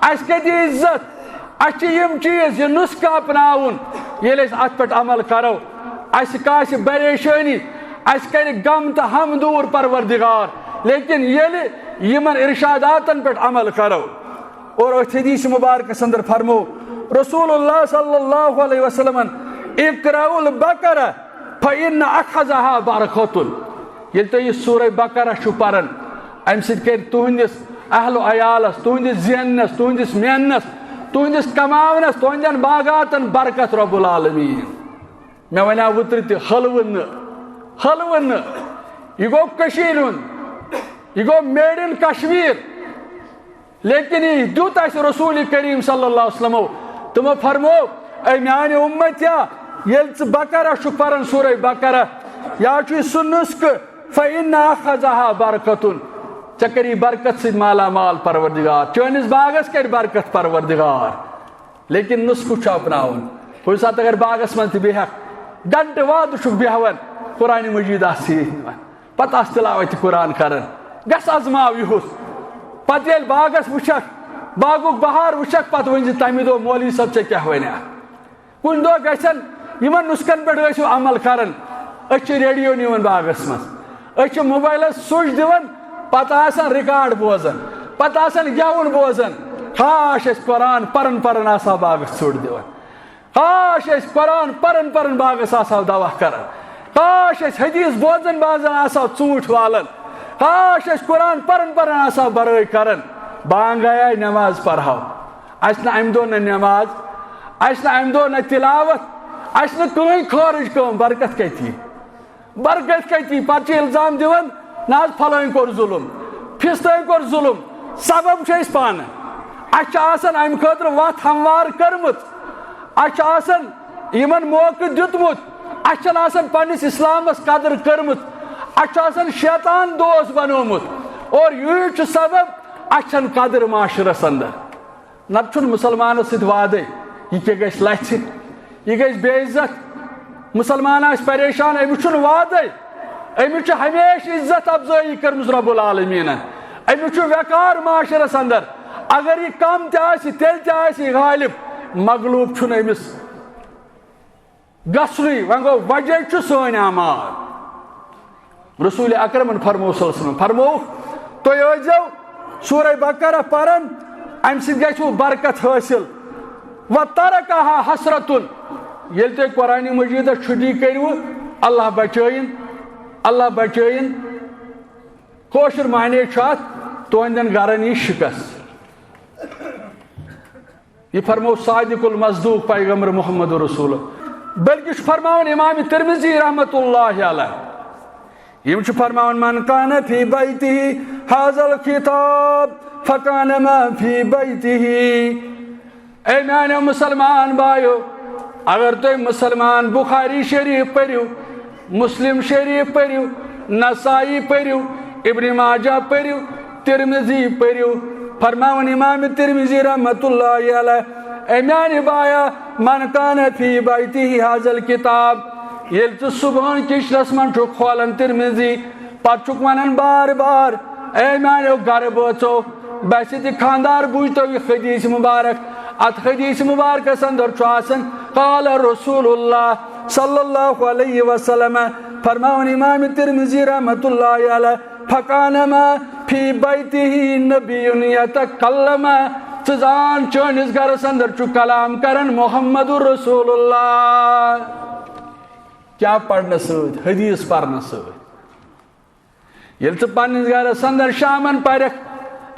اسہِ کتہِ عزت؟ اسہِ چھِ یِم چیٖز، یہِ نُسخہٕ اپناوُن۔ ییٚلہِ أسۍ اتھ پٮ۪ٹھ عمل کرو، اسہِ کاسہِ پریشٲنی، اسہِ کرِ غم تہٕ ہم دوٗر پروردگار۔ لیکن ییٚلہِ یِمن ارشاداتن پٮ۪ٹھ عمل کرو، اور أتھۍ حدیث مبارکس اندر فرمو رسول اللہ صلی اللہ علیہ وسلمن، اقرأوا البقرہ فإن أخذها بركة۔ ییٚلہِ تُہۍ یہِ سورہ بقرہ چھِو پران، امہِ سۭتۍ کرِ تُہنٛدِس اہل و عیالس، تُہنٛدِس زیننس، تُہنٛدِس میننس، تُہنٛدِس کماونس، تُہنٛدٮ۪ن باغاتن برکت رب العالمین۔ مےٚ ونیٛاو اوترٕ تہِ، حلوٕ نہٕ، حلوٕ نہٕ، یہِ گوٚو کٔشیٖرِ ہُنٛد، یہِ گوٚو made in کشمیر۔ لیکن یہِ دیُت اَسہِ رسول کریم صلی اللہ علیہ وسلمو۔ تِمو فرمو، اے میانہِ اُمتیا، ییٚلہِ ژٕ بقرہ چھُکھ پران، سورہ بقرہ، یا چھُ سُہ نُسخہٕ، فإن أخذها بركة، ژےٚ کری برکت سۭتۍ مالا مال پروردگار، چٲنِس باغس کرِ برکت پروردگار۔ لیکن نُسخہٕ چھُ اپناوُن۔ کُنہِ ساتہٕ اگر باغس منٛز تہِ بیٚہکھ، گنٹہٕ واد چھُکھ بیٚہوان، قرآن مجید آسہِ ییٚتہِ نِوان، پتہٕ آسہِ تلاوت قرآن کران، گژھ آزماو یُہُس۔ پتہٕ ییٚلہِ باغس وٕچھکھ، باغُک بہار وٕچھکھ، پتہٕ ؤنۍ زِ تمہِ دۄہ، مولوی صٲب، ژےٚ کیٛاہ ونیٛاکھ؟ کُنہِ دۄہ گژھن یِمن نُسخن پٮ۪ٹھ ٲسِو عمل کران۔ أسۍ چھِ ریڈیو نِوان باغس منٛز، أسۍ چھِ موبایلس سُچ دِوان، پتہٕ آسان ریکارڈ بوزان، پتہٕ آسان گٮ۪وُن بوزان۔ کاش أسۍ قرآن پران پران آسہو باغس ژوٚٹ دِوان۔ کاش أسۍ قرآن پران پران باغس آسہو دوا کران۔ کاش أسۍ حدیث بوزان بوزان آسہو ژوٗنٛٹھۍ والان۔ کاش أسۍ قرآن پران پران آسہو برٲے کران۔ بانگ آیہِ، نماز پرہو۔ اسہِ نہٕ امہِ دۄہ نہ نماز، اسہِ نہٕ امہِ دۄہ نہ تلاوت، اسہِ نہٕ کٕہٕنۍ خٲرج کٲم، برکت کتہِ یی؟ برکت کتہِ یی؟ پتہٕ چھِ الزام دِوان، نہ حظ، فلٲنۍ کوٚر ظلم، فستٲنۍ کوٚر ظلم۔ سبب چھِ أسۍ پانہٕ۔ اسہِ چھِ آسان امہِ خٲطرٕ وتھ ہموار کٔرمٕژ، اسہِ چھُ آسان یِمن موقعہٕ دیُتمُت، اسہِ چھنہٕ آسان پننِس اسلامس قدر کٔرمٕژ، اسہِ چھُ آسان شیطان دوست بنوومُت، اور یی چھُ سبب اسہِ چھنہٕ قدر معاشرس اندر۔ نتہٕ چھُنہٕ مُسلمانس سۭتۍ وعدے، یہِ کیٛاہ گژھِ لژھِ، یہِ گژھِ بے عزت۔ مُسلمان آسہِ پریشان، أمِس چھُنہٕ وعدے، أمِس چھُ ہمیشہِ عزت افزٲیی کٔرمٕژ رب العالمیٖنن، أمِس چھُ وقار معاشرس اندر۔ اگر یہِ کم تہِ آسہِ، تیٚلہِ تہِ آسہِ یہِ غالب، مغلوب چھُنہٕ أمِس گژھنُے۔ وۄنۍ گوٚو، وجہ چھُ سٲنۍ اعمال۔ رسول اکرمن فرمو صلی اللہ علیہ وسلم، فرمووُکھ، تُہۍ ٲسۍزیو سورہ بقرہ پران، امہِ سۭتۍ گژھِوٕ برکت حٲصِل۔ وترکہا حسرتن، ییٚلہِ تُہۍ قرآن مجیدس چھُٹی کٔرِوٕ، اللہ بچٲیِن، اللہ بچٲیِن۔ کٲشُر معنی چھُ اتھ، تُہنٛدٮ۪ن گرن یی شکست۔ یہِ فرمو صادق المصدوق پیغمبر محمد رسول۔ بلکہ چھُ فرماوان امام ترمذی رحمت اللہ علیہ، یِم چھِ فرماوان، من کان فی بیتہ هذا الکتاب فکانما فی بیتہ۔ اے میانیو مسلمان بایو، اگر تُہۍ مسلمان بخاری شریف پٔرِو، مسلم شریف پٔرِو، نسائی پٔرِو، ابن ماجہ پٔرِو، ترمذی پٔرِو، فرماوان امام ترمذی رحمت اللہ علیہ، اے میانہِ بایا، من کان فی بیتہ ھذا الکتاب، ییٚلہِ ژٕ صبحن کِچنس منٛز چھُکھ کھولان ترمذی، پتہٕ چھُکھ ونان بار بار، اے میانیو گرٕ بٲژو، بس تہِ خاندار، بوٗزتو یہِ حدیث مبارک۔ اتھ حدیث مبارکس اندر چھُ آسان، قال رسول اللہ صلی اللہ علیہ وسلم، فرماوان امام ترمذی رحمت اللہ علیہ، فکانما فی بیتہ نبی یتکلم، ژٕ زان چٲنِس گرس اندر چھُ کلام کران محمد رسول اللہ۔ کیٛاہ پرنہٕ سۭتۍ؟ حدیث پرنہٕ سۭتۍ۔ ییٚلہِ ژٕ پننِس گرس اندر شامن پرکھ،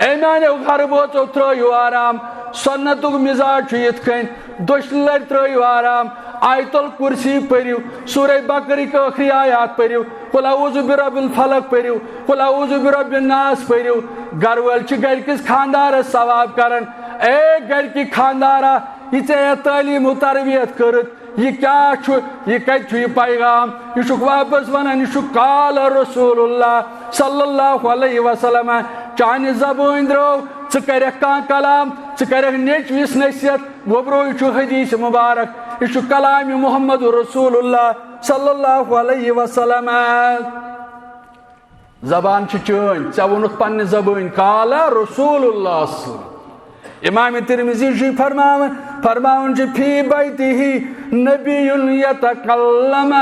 اے میانیو گرٕ بٲژو، ترٲیِو آرام۔ سنتُک مزاج چھُ یِتھ کٔنۍ، دٔچھنہِ لرِ ترٲیِو آرام، آیت الکرسی پٔرِو، سورہ بقرٕکۍ ٲخری آیات پٔرِو، قل اعوذ برب الفلق پٔرِو، قل اعوذ برب الناس پٔرِو۔ گرٕ وٲلۍ چھِ گرِکِس خاندارس ثواب کران۔ اے گرِکہِ خاندارا، یہِ ژےٚ یتھ تعلیٖم و تربیت کٔرٕتھ، یہِ کیٛاہ چھُ؟ یہِ کتہِ چھُ یہِ پیغام؟ یہِ چھُکھ واپس ونان، یہِ چھُ قال رسول اللہ صلی اللہ علیہ وسلم۔ چانہِ زبٲنۍ درٛاو، ژٕ کرکھ کانٛہہ کلام، ژٕ کرکھ نیٚچوِس نصیحت، وۄبرو، یہِ چھُ حدیث مبارک، یہِ چھُ کلام محمد رسول اللہ صلی اللہ علیہ وسلم۔ زبان چھِ چٲنۍ، ژےٚ ووٚنُتھ پننہِ زبٲنۍ، قال رسول اللہ صلی اللہ علیہ وسلم۔ امام ترمذی چھُ فرماوان، فرماوان چھُ، فی بیتہ نبی یتکلم،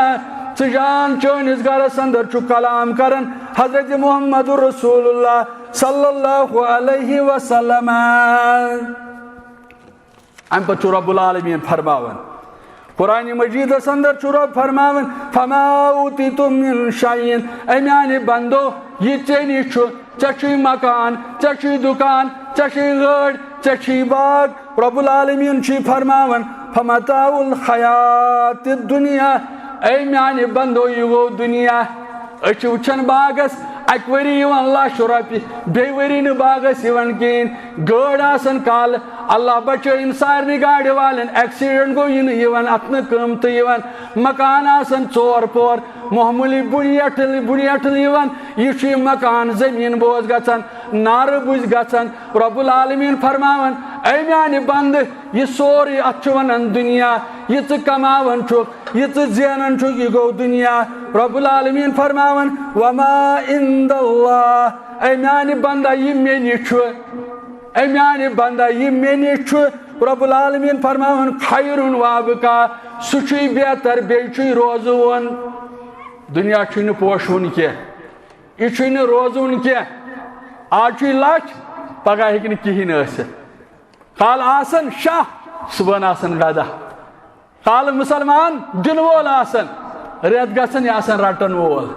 ژٕ جان چٲنِس گرس اندر چھُ کلام کران حضرت محمد رسول اللہ صلی اللہ علیہ وسلم۔ امہِ پتہٕ چھُ رب العالمین فرماوان، قرآن مجیدس اندر چھُ رب فرماوان، فما اوتیتم من شیء، اے میانہِ بندو، یہِ ژےٚ نِش چھُ، ژےٚ چھُے مکان، ژےٚ چھُے دُکان، ژےٚ چھُے گٲڑۍ، ژےٚ چھُے باغ۔ رب العالمین چھُے فرماوان، فمتاع الحیات الدنیا، اے میانہِ بندو، یہِ گوٚو دُنیا۔ أسۍ چھِ وٕچھان باغس اکہِ ؤری یِوان لچھ رۄپیہِ، بیٚیہِ ؤری نہٕ باغس یِوان کِہیٖنۍ۔ گٲڑۍ آسان کالہٕ، اللہ بچٲیِن سارنٕے گاڑِ والٮ۪ن، ایکسیڈنٹ گوٚو، یہِ نہٕ یِوان، اتھ نہٕ قۭمتٕے یِوان۔ مکان آسان ژور پور، معموٗلی بُنیٹھٕل بُنیٹھٕل یِوان، یہِ چھُ یہِ مکان زٔمیٖن بوز گژھان، نارٕ بُزۍ گژھان۔ رب العالمین فرماوان، اے میانہِ بندٕ، یہِ سورُے، اتھ چھُ ونان دُنیا، یہِ ژٕ کماوان چھُکھ، یہِ ژٕ زینان چھُکھ، یہِ گوٚو دُنیا۔ رب العالمین فرماوان، وما عند اللہ، اے میانہِ بندہ، یہِ مےٚ نِش چھُ، اے میانہِ بندہ، یہِ مےٚ نِش چھُ، رب العالمین فرماوان، خیر و ابقا، سُہ چھُے بہتر، بیٚیہِ چھُے روزوُن۔ دُنیا چھُے نہٕ پوشوُن کینٛہہ، یہِ چھُے نہٕ روزوُن کینٛہہ۔ آز چھُے لچھ، پگاہ ہیٚکہِ نہٕ کِہیٖنۍ ٲسِتھ۔ کالہٕ آسن شاہ، صُبحن آسن گدا۔ کالہٕ مُسلمان دِنہٕ وول آسن، رٮ۪تھ گژھن، یہِ آسن رٹن وول۔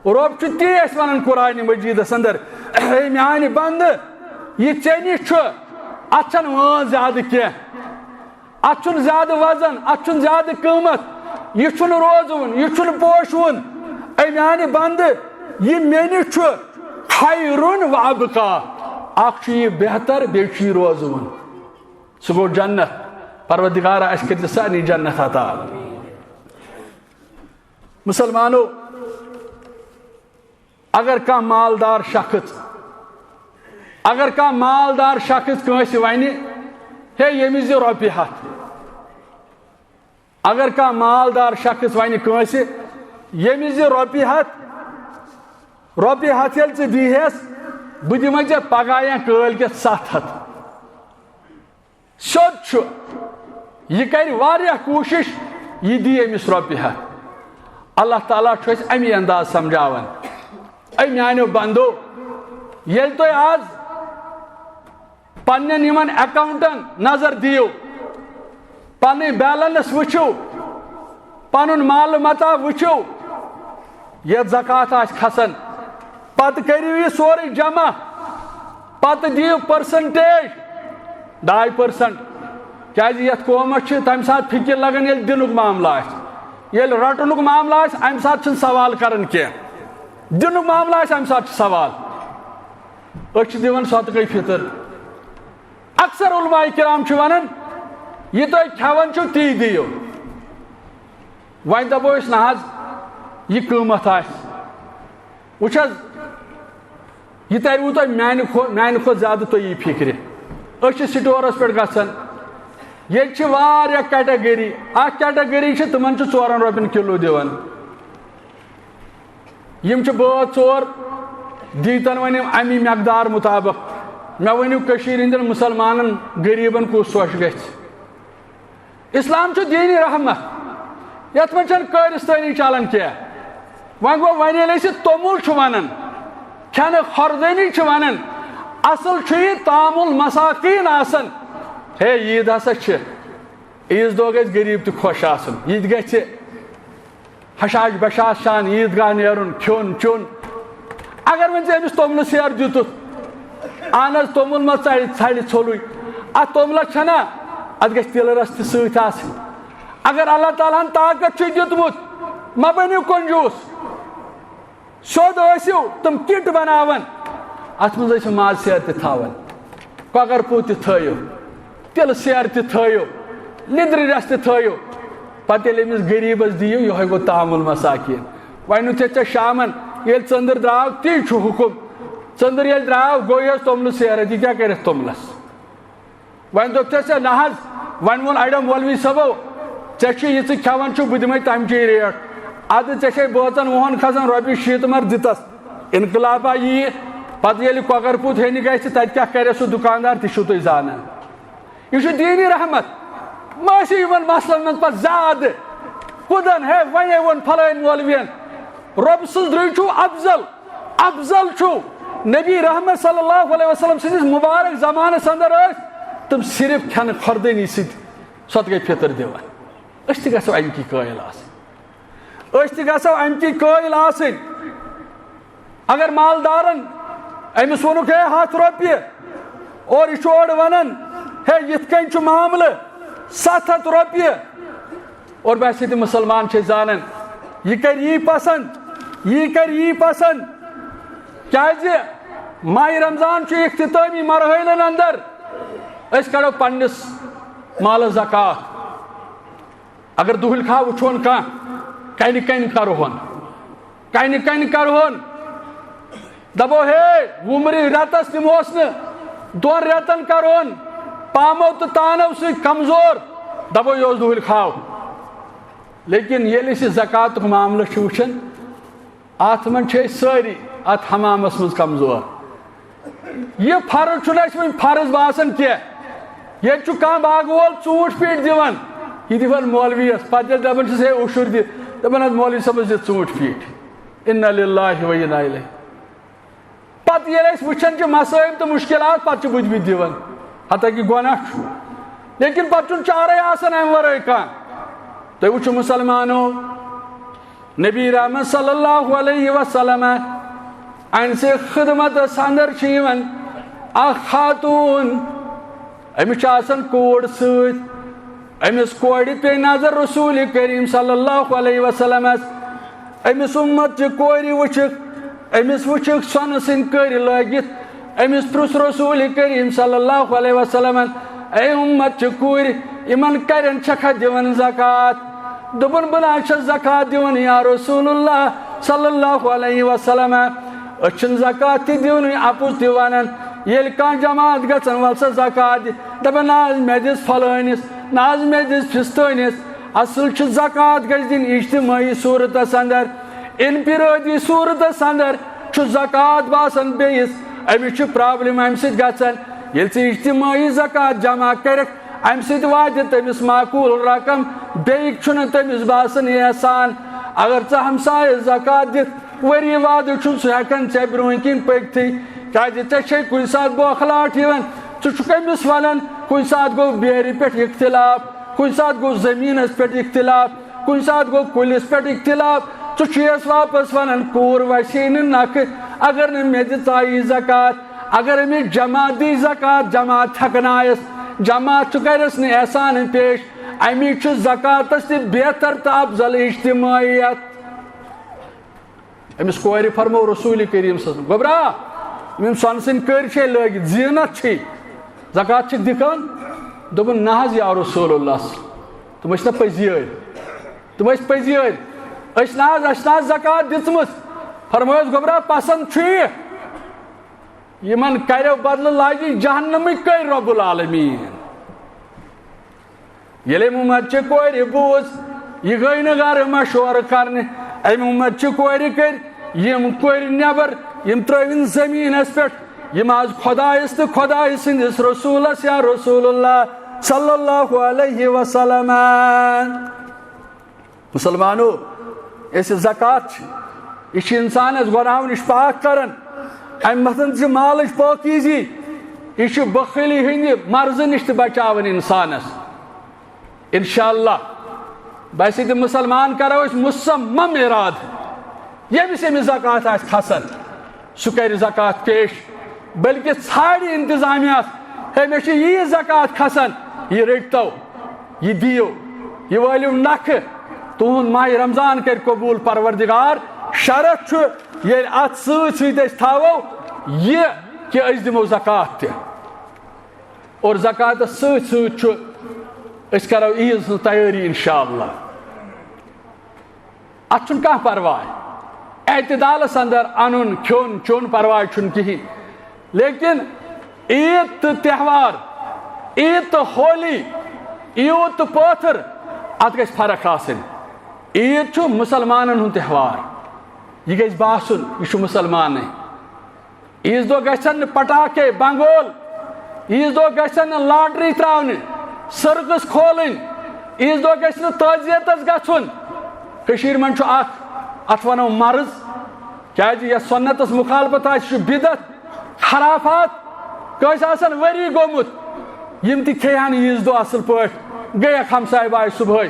رۄب چھُ تی اَسہِ وَنان قرآنِ مجیٖدَس اندر، اے میانہِ بندٕ، یہِ ژےٚ نِش چھُ، اَتھ چھَنہٕ وٲنٛس زیادٕ کینٛہہ، اَتھ چھُنہٕ زیادٕ وزن، اَتھ چھُنہٕ زیادٕ قۭمتھ، یہِ چھُنہٕ روزوُن، یہِ چھُنہٕ پوشوُن۔ اے میانہِ بندٕ، یہِ مےٚ نِش چھُ، خیر و ابقا، اکھ چھُ یہِ بہتر، بیٚیہِ چھُ یہِ روزوُن۔ سُہ گوٚو جنت۔ پروردگارا، اَسہِ کٔرۍ زِ سارنٕے جنت عطا۔ مسلمانو، اگر کانٛہہ مالدار شخص، اگر کانٛہہ مالدار شخص کٲنٛسہِ وَنہِ، ہے، ییٚمِس دِ رۄپیہِ ہَتھ، اگر کانٛہہ مالدار شخص وَنہِ کٲنٛسہِ، ییٚمِس دِ رۄپیہِ ہَتھ، رۄپیہِ ہَتھ ییٚلہِ ژٕ دیٖہَس، بہٕ دِمَے ژےٚ پگاہ یا کٲلۍ کٮ۪تھ ستھ ہَتھ۔ سیوٚد چھُ، یہِ کَرِ واریاہ کوٗشِش، یہِ دِیہِ أمِس رۄپیہِ ہَتھ۔ اللہ تعالیٰ چھُ اَسہِ اَمی انداز سمجھاوان۔ اے میانیو بندو، ییٚلہِ تُہۍ آز پننٮ۪ن یِمن اکاؤنٹن نظر دِیِو، پنٕنۍ بیلنس وٕچھِو، پنُن مال متاع وٕچھِو، یتھ زکوٰۃ آسہِ کھسان، پتہٕ کٔرِو یہِ سورُے جمع، پتہٕ دِیِو پرسنٹیج، ڈاے پرسنٹ۔ کیازِ یتھ قومس چھِ تمہِ ساتہٕ فکر لگان، ییٚلہِ دِنُک معاملہٕ آسہِ، ییٚلہِ رٹنُک معاملہٕ آسہِ، امہِ ساتہٕ چھِنہٕ سوال کران کینٛہہ۔ دِنُک معاملہٕ آسہِ، امہِ ساتہٕ چھِ سوال۔ أسۍ چھِ دِوان صدقے فطر۔ اکثر علماء کرام چھِ ونان، یہِ تُہۍ کھٮ۪وان چھِو، تی دِیِو۔ وۄنۍ دَپو أسۍ، نہ حظ، یہِ قۭمَتھ آسہِ۔ وٕچھ حظ، یہِ تَروٕ تۄہہِ میٛانہِ کھۄ-، میٛانہِ کھۄتہٕ زیادٕ تُہۍ یی فِکرِ۔ أسۍ چھِ سٹورَس پٮ۪ٹھ گژھان، ییٚتہِ چھِ واریاہ کیٹَگٔری۔ اَکھ کیٹَگٔری چھِ، تِمَن چھِ ژورَن رۄپیَن کِلوٗ دِوان۔ یِم چھِ بٲژ ژور، دیٖتَن وۄنۍ یِم اَمی مٮ۪قدار مُطابق۔ مےٚ ؤنِو، کٔشیٖرِ ہِنٛدٮ۪ن مُسلمانَن، غریٖبَن کُس سۄچھ گژھِ؟ اسلام چھُ دینِ رحمت، یتھ منٛز چھنہٕ کٲرِستٲنی چلان کینٛہہ۔ وۄنۍ گوٚو، وۄنۍ ییٚلہِ أسۍ یہِ توٚمُل چھُ ونان، کھٮ۪نہٕ خوردٲنی چھِ ونان، اصل چھُ یہِ طعام المساکین آسان۔ ہے، عید ہسا چھِ، عیز دۄہ گژھِ غریب تہِ خۄش آسُن، یہِ تہِ گژھِ ہشاش بشاش شان عیٖدگاہ نیرُن، کھیوٚن چیوٚن۔ اگر وۄنۍ ژےٚ أمِس توٚملہٕ سیر دیُتُتھ، اہن حظ، توٚمُل ما ژَلہِ، ژھَلہِ ژھوٚلُے؟ اَتھ توٚملَس چھَنا، اَتھ گژھِ تِلہٕ رَژھ تہِ سۭتۍ آسٕنۍ۔ اگر اللہ تعالیٰ ہَن طاقت چھُے دیُتمُت، مہ بٔنِو کنجوٗس، سیوٚد ٲسِو تِم کِٹ بَناوان، اَتھ منٛز ٲسِو ماز سیر تہِ تھاوان۔ کۄکر پوٗت تہِ تھٲیِو، تِلہٕ سیر تہِ تھٲیِو، لیٚدرِ رَژھ تہِ تھٲیِو۔ پَتہٕ ییٚلہِ أمِس غریٖبَس دِیِو، یِہوٚے گوٚو طعام المساکین۔ وۄنۍ یُتھُے ژےٚ شامَن ییٚلہِ ژٔنٛدٕر درٛاو، تی چھُ حُکُم۔ ژٔنٛدٕر ییٚلہِ درٛاو، گوٚو یہِ توٚملہٕ سیر، یہِ کیٛاہ کَرٮ۪تھ توٚملَس؟ وۄنۍ دوٚپ تٔمۍ، نہ حظ، وۄنۍ ووٚن اَڑیو مولوی صٲبو، ژےٚ چھُ یہِ ژٕ کھٮ۪وان چھُکھ، بہٕ دِمَے تَمچی ریٹ۔ اَدٕ ژےٚ چھے بٲژَن وُہَن کھسان رۄپیہِ شیٖتھ، مگر دِتَس۔ انقلابہ یی، پتہٕ ییٚلہِ کۄکر پوٗت ہیٚنہِ گژھِ، تتہِ کیٛاہ کرِ سُہ دُکاندار، تہِ چھِو تُہۍ زانان۔ یہِ چھُ دیٖنی رحمت۔ مہ ٲسِو یِمن مسلن منٛز پتہٕ زیادٕ کُدن، ہے، وۄنۍ ووٚن فلٲنۍ مولوین۔ رۄب سٕنٛز درٕے چھُو افضل، افضل چھُو۔ نبی رحمت صلی اللہ علیہ وسلم سٕنٛدِس مبارک زمانس اندر ٲسۍ تِم صرف کھٮ۪نہٕ خوردٲنی سۭتۍ صدقے فطر دِوان۔ أسۍ تہِ گژھو امہِ کی قٲیل آسٕنۍ۔ أسۍ تہِ گژھو امہِ کی قٲیل آسٕنۍ۔ اگر مالدارن أمِس ووٚنُکھ، "ہے، ہتھ رۄپیہِ"، اور یہِ چھُ اورٕ ونان، "ہے، یِتھ کٔنۍ چھُ معاملہٕ، ستھ ہتھ رۄپیہِ"، اور ویسے تہِ مسلمان چھِ زانان، یہِ کرِ یی پسند، یہِ کرِ یی پسند۔ کیازِ ماہِ رمضان چھُ اختتٲمی مرحلن اندر، أسۍ کڑو پننِس مالس زکات۔ اگر دُہٕلۍ کھاہ وٕچھون کانٛہہ، کنہِ کنہِ کرہون، کنہِ کنہِ کرہون، دپو، ہے، وُمرِ رٮ۪تس دِمہوس نہٕ، دۄن رٮ۪تن کرہون پامو تہٕ تانو سۭتۍ کمزور، دپو، یہِ اوس دُہٕلۍ کھاہ۔ لیکن ییٚلہِ أسۍ یہِ زکاتُک معاملہٕ چھِ وٕچھان، اتھ منٛز چھِ أسۍ سٲری اتھ حمامس منٛز کمزور۔ یہِ فرض چھُنہٕ اَسہِ وۄنۍ فرض باسان کینٛہہ۔ ییٚتہِ چھُ کانٛہہ باغہٕ وول ژوٗنٛٹھۍ پیٖٹۍ دِوان، یہِ دِوان مولویَس، پتہٕ ییٚلہِ دپان چھِس، "ہے، عُشُر دِ"، دپان، "حظ، مولوی صٲبس دِ ژوٗنٛٹھۍ پیٖٹۍ۔" انا للہ و انا الیہ۔ پتہٕ ییٚلہِ أسۍ وٕچھان چھِ مسٲیِب تہٕ مُشکلات، پتہٕ چھِ بٕتھِ بٕتھِ دِوان، حتیٰ کہِ گۄناہ چھُ، لیکن پتہٕ چھُنہٕ چارے آسان امہِ ورٲے کانٛہہ۔ تُہۍ وٕچھِو مسلمانو، نبی رحمت صلی اللہ علیہ وسلم، أہنٛدِ خدمتس اندر چھِ یِوان اکھ خاتون، أمِس چھِ آسان کوٗر سۭتۍ۔ أمِس کورِ پیٚیہِ نظر رسول کریم صلی اللہ علیہ وسلمس۔ أمِس اُمت چہِ کورِ وٕچھِکھ، أمِس وٕچھِکھ سۄنہٕ سٕنٛدۍ کٔرۍ لٲگِتھ۔ أمِس پرُژھ رسول کریم صلی اللہ علیہ وسلمن، "اے اُمت چہِ کورِ، یِمن کَرٮ۪ن چھَکھا دِوان زکات؟" دوٚپُن، "بہٕ نہ حظ چھَس زکات دِوان یا رسول اللہ صلی اللہ علیہ وسلم۔ أسۍ چھِنہٕ زکات تہِ دِونٕے، اَپُز تہِ وَنان۔ ییٚلہِ کانٛہہ جماعت گژھن، وَل سا زکات دِ، دَپان، نہ حظ، مےٚ دِژ فلٲنِس، نہ حظ، مےٚ دِژ فِستٲنِس۔" اصل چھُ زکات گژھِ دِنۍ اجتمٲعی صورتس اندر۔ انفرٲدی صورتس اندر چھُ زکات باسان بیٚیِس، أمِس چھِ پرابلم امہِ سۭتۍ گژھان۔ ییٚلہِ ژٕ اجتمٲعی زکات جمع کرکھ، امہِ سۭتۍ واتہِ تٔمِس معقول رقم، بیٚیہِ چھُنہٕ تٔمِس باسان یہِ احسان۔ اگر ژٕ ہمسایس زکات دِتھ ؤری وادٕ چھُن، سُہ ہٮ۪کن ژےٚ برونٛہہ کِنۍ پٔکتھٕے، کیازِ ژےٚ چھے کُنہِ ساتہٕ بوکھلاٹ یِوان، ژٕ چھُکھ أمِس ونان، کُنہِ ساتہٕ گوٚو بیرِ پٮ۪ٹھ اختلاف، کُنہِ ساتہٕ گوٚو زٔمیٖنَس پٮ۪ٹھ اختلاف، کُنہِ ساتہٕ گوٚو کُلِس پٮ۪ٹھ اختلاف، ژٕ چھُ یَس واپس وَنان، کوٗر وَسے نہٕ نَکھٕ، اگر نہٕ مےٚ دِژاے زکات، اگر أمِس جماعت دی زکات، جماعت تھٮ۪کنایَس، جماعت چھُ کَرٮ۪س نہٕ احسان پیش، اَمی چھُ زکاتَس تہِ بہتر تہٕ افضل اجتماعیت۔ أمِس کورِ فرموو رسول کریم صلی اللہ علیہ وسلم، "گوٚبرا، یِم سۄنہٕ سٕنٛدۍ کٔرۍ چھے لٲگِتھ، زینت چھے، زکات چھِکھ دِکان؟" دوٚپُن، "نہ حظ یا رسول اللہ۔" تِم ٲسۍ نہ پٔزی أڑۍ۔ تِم ٲسۍ پٔزی أڑۍ۔ أسۍ نہ حظ، اَسہِ نہ حظ زکوٰۃ دِژمٕژ۔ فرمٲیِس، گوٚبرا، پسنٛد چھُ یہِ۔ یِمن کریو بدلہٕ لاجہِ جہنمٕکۍ کٔرۍ رب العالمین۔ ییٚلہِ أمۍ عمر چہِ کورِ بوٗز، یہِ گٔے نہٕ گرٕ مشورٕ کرنہِ۔ أمۍ عمر چہِ کورِ کٔرۍ یِم کورِ نٮ۪بر، یِم ترٲوِن زٔمیٖنَس پٮ۪ٹھ، یِم آز خۄدایَس تہٕ خۄدایہِ سٕنٛدِس رسوٗلَس یا رسول اللہ صلی اللہ علیہ وسلم۔ مسلمانو، یۄس یہِ زکوٰۃ چھِ، یہِ چھِ اِنسانَس گۄناہو نِش پاک کران۔ اَمہِ مَتَن چھِ مالٕچ پٲکیٖزی، یہِ چھِ بخیلی ہٕنٛدِ مرضہٕ نِش تہِ بچاوان اِنسانَس۔ اِنشاءاللہ، بس یہِ تہِ مسلمان کرو أسۍ مصمم ارادٕ، ییٚمِس ییٚمِس زکوٰۃ آسہِ کھسان، سُہ کرِ زکوٰۃ پیش، بلکہِ ژھانڈِ انتظامیہ، ہے، مےٚ چھُ یی زکوٰۃ کھسان، یہِ رٔٹتو، یہِ دِیِو، یہِ وٲلِو نکھٕ، تُہُنٛد ماہِ رمضان کرِ قبوٗل پروردگار۔ شرط چھُ، ییٚلہِ اتھ سۭتۍ سۭتۍ أسۍ تھاوو یہِ کہِ أسۍ دِمو زکوٰۃ تہِ۔ اور زکوٰتس سۭتۍ سۭتۍ چھُ، أسۍ کرو عیٖد ہٕنٛز تیٲری اِنشاءاللہ۔ اتھ چھُنہٕ کانٛہہ پرواے، اعتدالس اندر انُن کھیوٚن چیوٚن پرواے چھُنہٕ کِہیٖنۍ۔ لیکن عیٖد تہٕ تہوار، عیٖد تہٕ ہولی، عیٖد تہٕ پٲتھٕر، اتھ گژھِ فرق آسٕنۍ۔ عیٖد چھُ مسلمانن ہُنٛد تہوار، یہِ گژھِ باسُن یہِ چھُ مسلمانٕے۔ عیٖذ دۄہ گژھن نہٕ پٹاخے، بنگول، عیٖذ دۄہ گژھن نہٕ لاٹری تراونہِ، سرکس کھولٕنۍ، عیٖذ دۄہ گژھِ نہٕ تعزیتس گژھُن۔ کٔشیٖرِ منٛز چھُ اکھ، اتھ ونو مرض، کیازِ یۄس سنتس مخالفت آسہِ، یہِ چھُ بدعت، خرافات۔ کٲنٛسہِ آسن ؤری گوٚمُت، یِم تہِ کھیٚیہِ ہن عیٖذ دۄہ اصل پٲٹھۍ، گٔیکھ ہمسایہِ باے صبحٲے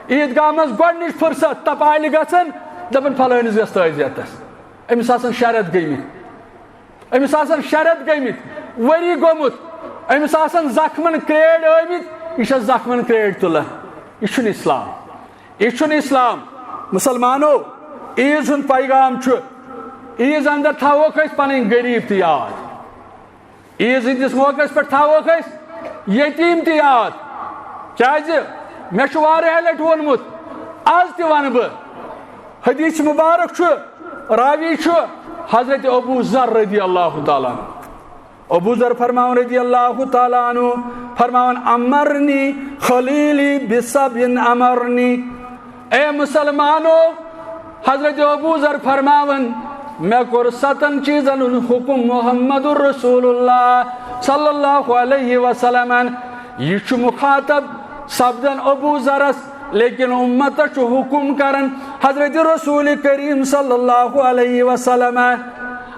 عیٖد گاہ منٛز گۄڈٕنِچ فرصت تپالہِ گژھن، دپان فلٲنِس گژھِ تعزیتس۔ أمِس آسن شےٚ رٮ۪تھ گٔمٕتۍ، أمِس آسن شےٚ رٮ۪تھ گٔمٕتۍ، ؤری گوٚمُت، أمِس آسن زخمن کرٛیڈ ٲمٕتۍ، یہِ چھا زخمن کرٛیڈ تُلان؟ یہِ چھُنہٕ اسلام، یہِ چھُنہٕ اسلام۔ مسلمانو، عیٖذ ہُنٛد پیغام چھُ، عیٖذ اندر تھاووکھ أسۍ پنٕنۍ غریٖب تہِ یاد، عیٖذ ہٕنٛدِس موقعس پٮ۪ٹھ تھاووکھ أسۍ یتیٖم تہِ یاد، کیازِ مےٚ چھُ واریاہ لٹہِ ووٚنمُت، از تہِ ونہٕ بہٕ۔ حدیث مبارک چھُ، راوی چھُ حضرت ابو ذر رضی اللہ تعالیٰ عنہ۔ ابو ذر فرماوان رضی اللہ تعالیٰ عنہ، فرماوان، "امرنی خلیلی بسبع امرنی۔" اے مسلمانو، حضرت ابو ذر فرماوان، مےٚ کوٚر ستن چیٖزن ہُنٛد حُکم محمد رسول اللہ صلی اللہ علیہ وسلمن۔ یہِ چھُ مخاطب سپدان ابو ذرس، لیکن امتس چھُ حُکم کران حضرت رسول کریم صلی اللہ علیہ وسلم۔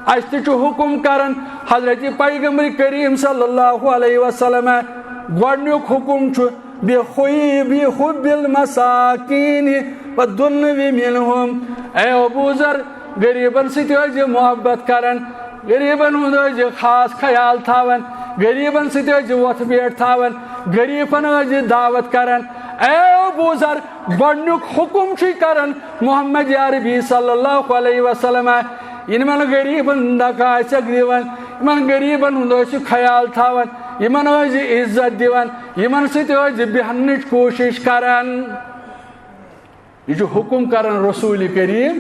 اسہِ تہِ چھُ حُکم کران حضرت پیغمبر کریم صلی اللہ علیہ وسلم۔ گۄڈنیُک حُکم چھُ بِحُبِّ، بِحُبِّ الْمَسَاكِينِ وَالدُّنَوِ مِنْهُمْ۔ اے ابو ذر، غریبن سۭتۍ ٲسۍ زِ محبت کران، غریبن ہُنٛد ٲسۍ زِ خاص خیال تھاوان، غریبن سۭتۍ ٲسۍ زِ وۄتھ بیٹھ تھاوان، غریبن ٲسۍ زِ دعوت کران۔ اے ابو ذر، گۄڈنیُک حُکم چھُے کران محمد عربی صلی اللہ علیہ وسلم، یِمن غریبن دکہٕ آسٮ۪کھ دِوان، یِمن غریبن ہُنٛد ٲسِو خیال تھاوان، یِمن ٲسۍ زِ عزت دِوان، یِمن سۭتۍ ٲسۍ زِ بیٚہنٕچ کوٗشِش کران۔ یہِ چھُ حُکُم کران رسول کریم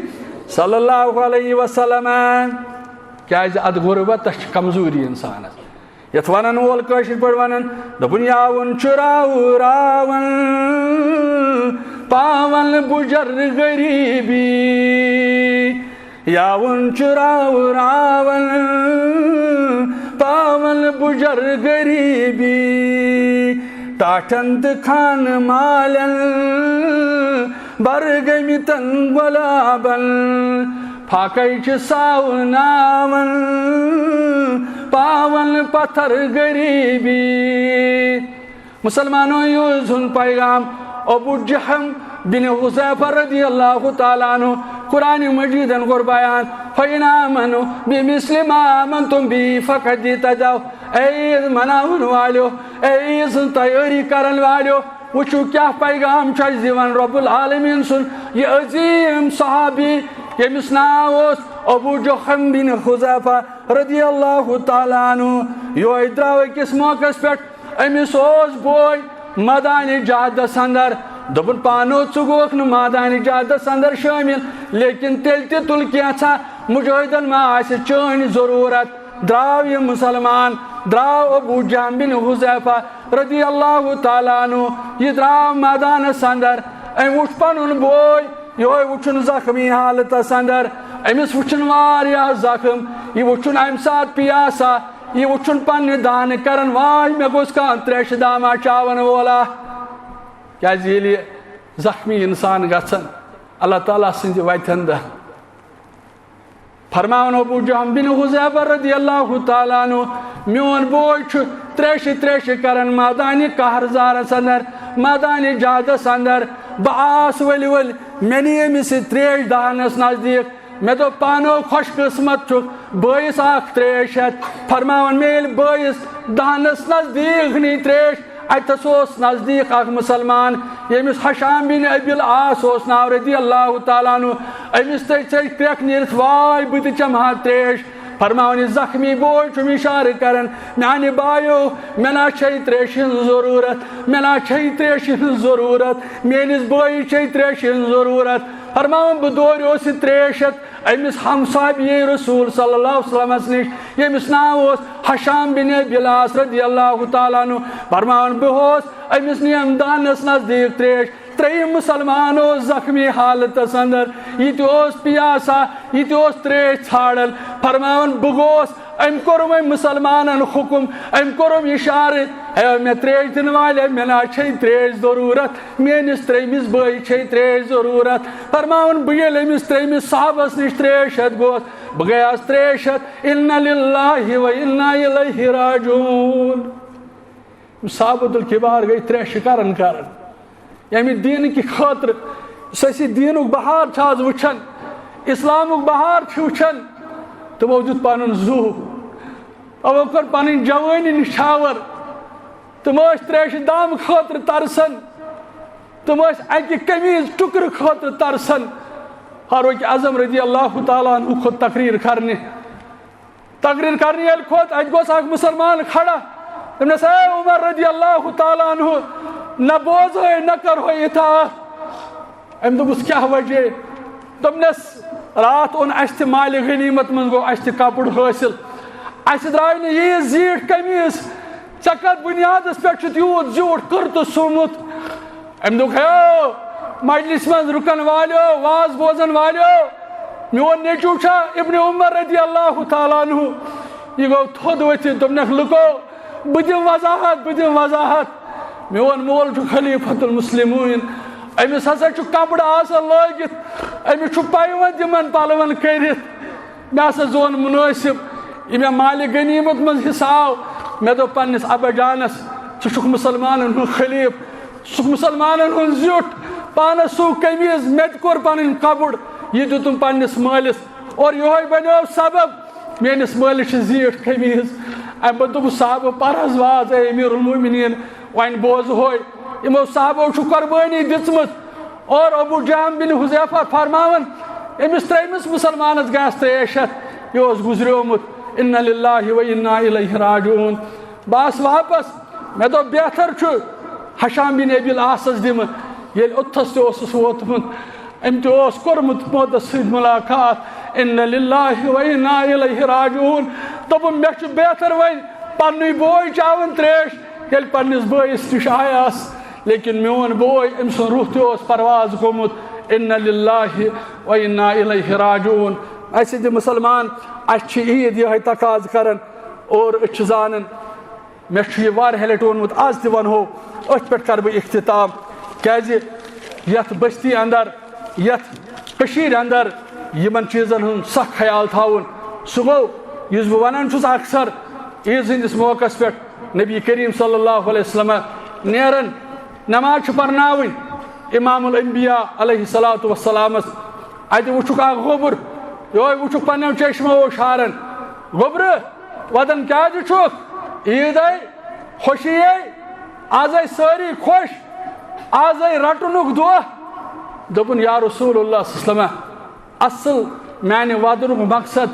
صلی اللہ علیہ وسلم، کیازِ اتھ غربتس چھِ کمزوری انسانس۔ یتھ ونن وول کٲشِر پٲٹھۍ ونان، دوٚپُن، یاوُن چھُ راوُ راوان، پاون بُجر غریبی۔ یاوُن چھُ راوُ راوان، پاون بُجر غریبی۔ ٹاٹھن تہٕ خان مالٮ۪ن بر گٔمٕتٮ۪ن گۄلابن، فاقے چھِ ساوناوان پاون پتھر غریبی۔ مسلمانو، یہِ اوس ہُنٛد پیغام۔ ابو جہم بن حذیفہ رضی اللہ تعالیٰ عنہ قرآن مجیدن کوٚر بیان، فَإِنْ آمَنُوا بِمِثْلِ مَا آمَنْتُمْ بِهِ فَقَدِ اهْتَدَوْا۔ اے عیٖد مناون والٮ۪و، اے عیٖد سٕنٛز تیٲری کرن والٮ۪و، وٕچھِو کیٛاہ پیغام چھُ اَسہِ دِوان رب العالمین سُنٛد یہِ عظیٖم صحابی، ییٚمِس ناو اوس ابو جہم بن حذیفہ رضی اللہ تعالیٰ عنہ۔ یہوے درٛاو أکِس موقعس پٮ۪ٹھ أمِس اوس بوے مٲدانِ جہدس اندر۔ دوٚپُن، پانو ژٕ گوکھ نہٕ مٲدانِ جہدس اندر شٲمِل، لیکن تیٚلہِ تہِ تُل کینٛژھا، مجاہدن ما آسہِ چٲنۍ ضروٗرت۔ درٛاو یہِ مُسلمان، درٛاو ابو جہم بن حذیفہ رضی اللہ تعالیٰ عنہ، یہِ درٛاو مٲدانس اندر۔ أمۍ وُچھ پنُن بوے، یِہوٚے وٕچھُن زخمی حالتس اندر، أمِس وٕچھُن واریاہ زخم، یہِ وٕچھُن اَمہِ ساتہٕ پیاسا، یہِ وٕچھُن پننہِ دانہٕ کران، واے مےٚ گوٚژھ کانٛہہ ترٛیشہِ داما چاون وولا۔ کیازِ ییٚلہِ یہِ زخمی انسان گژھن اللہ تعالیٰ سٕنٛدِ وتہِ اندر، فرماوان ابو جہم بن حذیفہ رضی اللہ تعالیٰ عنہ، میون بوے چھُ تریشہِ تریشہِ کران مٲدانِ قہر زارس اندر، مٲدانِ جہدس اندر۔ بہٕ آس ؤلۍ ؤلۍ، مےٚ نی أمِس سۭتۍ تریش دہنس نزدیٖک۔ مےٚ دوٚپ، پانو خوش قسمت چھُکھ، بٲیِس اکھ تریش ہٮ۪تھ۔ فرماوان، مےٚ ییٚلہِ بٲیِس دہنس نزدیٖک نی تریش، اتھس اوس نزدیٖک اکھ مُسلمان، ییٚمِس ہشام بن ابی العاص اوس ناو رضی اللہ تعالیٰ عنہ۔ أمِس تٔج ژٔج کرٛٮ۪کھ نیٖرِتھ، واے بہٕ تہِ چمہٕ ہا تریش۔ فرماوان، یہِ زخمی بوے چھُم اشارٕ کران، میانہِ بایو، مےٚ نا چھے تریشہِ ہٕنٛز ضروٗرت، مےٚ نا چھے تریشہِ ہٕنٛز ضروٗرت، میٲنِس بٲیِس چھے تریشہِ ہٕنٛز ضروٗرت۔ فرماوان، بہٕ دوریوس یہِ تریش ہٮ۪تھ أمِس ہمصحابی رسول صلی اللہ علیہ وسلمس نِش، ییٚمِس ناو اوس ہشام بن ابی العاص رضی اللہ تعالیٰ عنہ۔ فرماوان، بہٕ اوس أمِس نِیَن دانَس نزدیٖک تریش۔ ترٛیٚیِم مُسلمان اوس زخمی حالتس اندر، یہِ تہِ اوس پیاسا، یہِ تہِ اوس تریش ژھانڈان۔ فرماوان، بہٕ گوس، أمۍ کوٚرُم أمۍ مُسلمانن حُکُم، أمۍ کوٚرُم اِشارٕ، اے مےٚ تریش دِنہٕ والے، مےٚ نہ چھے تریش ضروٗرت، میٲنِس ترٛیٚیمِس بٲیِس چھے تریش ضروٗرت۔ فرماوان، بہٕ ییٚلہِ أمِس ترٛیٚیمِس صحابس نِش تریش ہٮ۪تھ گوس، بہٕ گٔیاس تریش ہٮ۪تھ، انا للہ و انا الیہ راجعون۔ صحابۃ الکبار گٔے تریشہِ کران کران، ییٚمہِ دیٖنہٕ کہِ خٲطرٕ، یُس اَسہِ یہِ دیٖنُک بہار چھُ آز وٕچھان، اِسلامُک بہار چھُ وٕچھان، تِمو دیُت پنُن زُو، تِمو کٔر پنٕنۍ جوٲنی نِشاور۔ تِم ٲسۍ تریشہِ دام خٲطرٕ ترسان، تِم ٲسۍ اکہِ قمیٖض ٹُکرٕ خٲطرٕ ترسان۔ فاروق اعظم رضی اللہ تعالیٰ عنہ کھوٚت تقریر کرنہِ۔ تقریر کرنہِ ییٚلہِ کھوٚت، اتہِ گوٚژھ اکھ مُسلمان کھڑا۔ تٔمۍ دوٚپنس، اے عمر رضی اللہ تعالیٰ عنہ، نہ بوزہے، نہ کرہے اطاعت۔ أمۍ دوٚپُس، کیٛاہ وجہ؟ دوٚپنس، راتھ اوٚن اَسہِ تہِ مالِ غنیمت منٛز گوٚو اَسہِ تہِ کپُر حٲصِل۔ اَسہِ درٛاے نہٕ ییٖژ زیٖٹھ قمیٖض۔ ژےٚ کتھ بُنیادس پٮ۪ٹھ چھُتھ یوٗت زیوٗٹھ کُرتہٕ سُومُت؟ أمۍ دوٚپ، ہے، مجلس منٛز رُکن والیو، واز بوزن والیو، میون نیٚچوٗ چھا ابن عمر رضی اللہ تعالیٰ عنہ؟ یہِ گوٚو تھوٚد ؤتھِتھ، دوٚپنکھ، لُکو، بہٕ دِمہٕ وضاحت، بہٕ دِمہٕ وضاحت۔ میون مول چھُ خلیفۃ المسلمین، أمِس ہسا چھُ کپرٕ آسان لٲگِتھ، أمِس چھُ پیوند یِمن پلون کٔرِتھ۔ مےٚ ہسا زون مُنٲسِب، یہِ مےٚ مالِ غنیمت منٛز حصہٕ آو۔ مےٚ دوٚپ پننِس ابا جانس، ژٕ چھُکھ مُسلمانن ہُنٛد خلیٖف، ژٕ چھُکھ مُسلمانن ہُنٛد زیُٹھ، پانس سُو قمیٖض، مےٚ تہِ کوٚر پنٕنۍ کپُر، یہِ دیُتُم پننِس مٲلِس، اور یِہوٚے بنیو سبب میٲنِس مٲلِس چھِ زیٖٹھ قمیٖض۔ امہِ پتہٕ دوٚپُس، صحابہٕ، پر حظ واز، اے امیر المومنین، وۄنۍ بوز ہوے، یِمو صحابو چھُ قربٲنی دِژمٕژ۔ اور ابو جہم بن حذیفہ فرماوان، أمِس ترٛیٚیمِس مُسلمانس گژھِ ترٛیش ہٮ۪تھ، یہِ اوس گُزریومُت۔ انا للہ و انا الیہ راجعون۔ بہٕ آس واپس، مےٚ دوٚپ، بہتر چھُ ہشام بن ابی العاصس دِمہٕ۔ ییٚلہِ اوٚتتھس تہِ اوسُس ووتمُت، أمۍ تہِ اوس کوٚرمُت موتس سۭتۍ مُلاقات۔ انا للہ و انا الیہ راجعون۔ دوٚپُن، مےٚ چھُ بہتر وۄنۍ پننُے بوے چاوُن ترٛیش، ییٚلہِ پننِس بٲیِس نِش آیاس۔ لیکن میون بوے، أمۍ سُنٛد روح تہِ اوس پرواز گوٚمُت۔ انا للہ و انا الیہ راجعون۔ اسہِ تہِ مُسلمان، اسہِ چھِ عیٖد یِہوٚے تقاضہٕ کران اور أسۍ چھِ زانان، مےٚ چھُ یہِ واریاہ لٹہِ ووٚنمُت، آز تہِ ونہو، أتھۍ پٮ۪ٹھ کرٕ بہٕ اختتام۔ کیازِ یتھ بستی اندر، یتھ کٔشیٖرِ اندر یِمن چیٖزن ہُنٛد سخ خیال تھاوُن، سُہ گوٚو یُس بہٕ ونان چھُس اکثر، عیٖد ہٕنٛدِس موقعس پٮ۪ٹھ نبی کریم صلی اللہ علیہ وسلم نیران، نماز چھِ پرناوٕنۍ امام الانبیاء علیہ الصلوۃ والسلامس۔ اتہِ وٕچھُکھ اکھ گوٚبُر، یِہوٚے وٕچھُکھ پننیو چشمو شارن۔ گوٚبرٕ، ودان کیازِ چھُکھ؟ عیٖد آے، خوشی آے، آز آے سٲری خۄش، آز آے رٹنُک دۄہ۔ دوٚپُن، یا رسول اللہ صلی اللہ علیہ وسلم، اصل میانہِ ودنُک مقصد،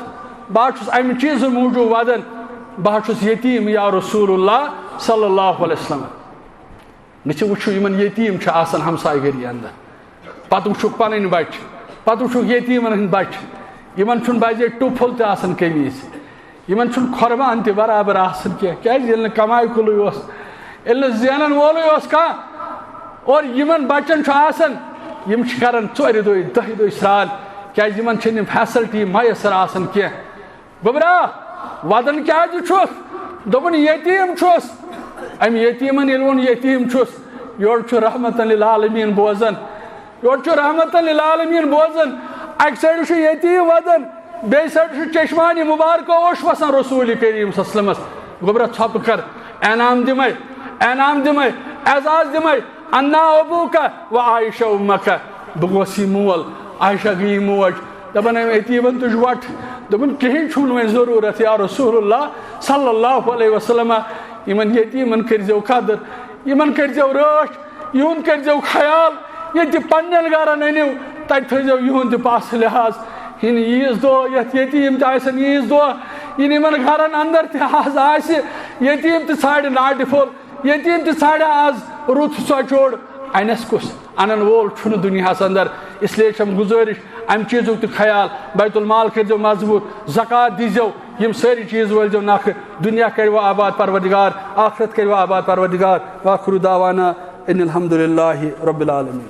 بہٕ ہا چھُس امہِ چیٖزٕ موٗجوٗب ودان، بہٕ ہا چھُس یتیٖم یا رسول اللہ، صلی اللہ علیہ وسلم۔ گٔژھِو وٕچھِو، یِمن یتیٖم چھِ آسان ہمسایہِ گٔری اندر، پتہٕ وٕچھُکھ پنٕنۍ بچہِ، پتہٕ وٕچھُکھ یتیٖمن ہٕنٛدۍ بچہِ۔ یِمن چھُنہٕ بجے ٹُپھ پھوٚل تہِ آسان قمیٖض، یِمن چھُنہٕ قۄربان تہِ برابر آسان کینٛہہ۔ کیازِ؟ ییٚلہِ نہٕ کمایہِ کُلُے اوس، ییٚلہِ نہٕ زینن وولُے اوس کانٛہہ، اور یِمن بچن چھُ آسان، یِم چھِ کران ژورِ دۄہہِ، دَہہِ دۄہہِ سرٛان۔ کیازِ؟ یِمن چھِنہٕ یِم فیسلٹی میسر آسان کینٛہہ۔ گوٚبرا، ودان کیازِ چھُس؟ دوٚپُن، یتیٖم چھُس۔ أمۍ یتیٖمن ییٚلہِ ووٚن، یتیٖم چھُس، یورٕ چھُ رحمتن للعالمین بوزان، یورٕ چھُ رحمتن للعالمین بوزان۔ اکہِ سایڈٕ چھُ یتیٖم ودان، بیٚیہِ سایڈٕ چھُ چشمانِ مبارکہ اوش وسان رسول کریم صلی اللہ علیہ وسلمس۔ گوٚبرا، ژھۄپہٕ کر، انعام دِمے، انعام دِمے، اعزاز دِمے۔ انا ابوک و عائشہ امک، بہٕ گوس یہِ مول، عائشہ گٔیے موج۔ دَپان، أمۍ یتیٖمن تُج وَٹھ۔ دوٚپُن، کِہیٖنۍ چھُنہٕ وۄنۍ ضروٗرت یا رسول اللہ صلی اللہ علیہ وسلم۔ یِمن یتیٖمن کٔرۍزیو قدٕر، یِمن کٔرۍزیو رٲچھ، یِہُنٛد کٔرۍزیو خیال۔ ییٚتہِ پننٮ۪ن گرن أنِو، تَتہِ تھٲیزیو یِہُنٛد تہِ پاس لحاظ۔ یِنہٕ عیٖذ دۄہ یَتھ یتیٖم تہِ آسن، عیٖذ دۄہ یِنہٕ یِمن گرن اندر تہِ آز آسہِ یتیٖم تہِ ژھانڈِ ناٹہِ پھوٚل، یتیٖم تہِ ژھانڈِ آز رُت ژۄچوڑ۔ انس کُس؟ انن وول چھُنہٕ دُنیاہس اندر، اس لیے چھم گُزٲرِش، امہِ چیٖزُک تہِ خیال، بیت المال کٔرۍزیو مضبوٗط، زکوٰۃ دیٖزیو، یِم سٲری چیٖز وٲلۍزیو نکھٕ، دُنیا کَرِوٕ آباد پروردگار، آخرت کَرِوٕ آباد پروردگار۔ وآخر دعوانا ان الحمد للہ رب العالمین۔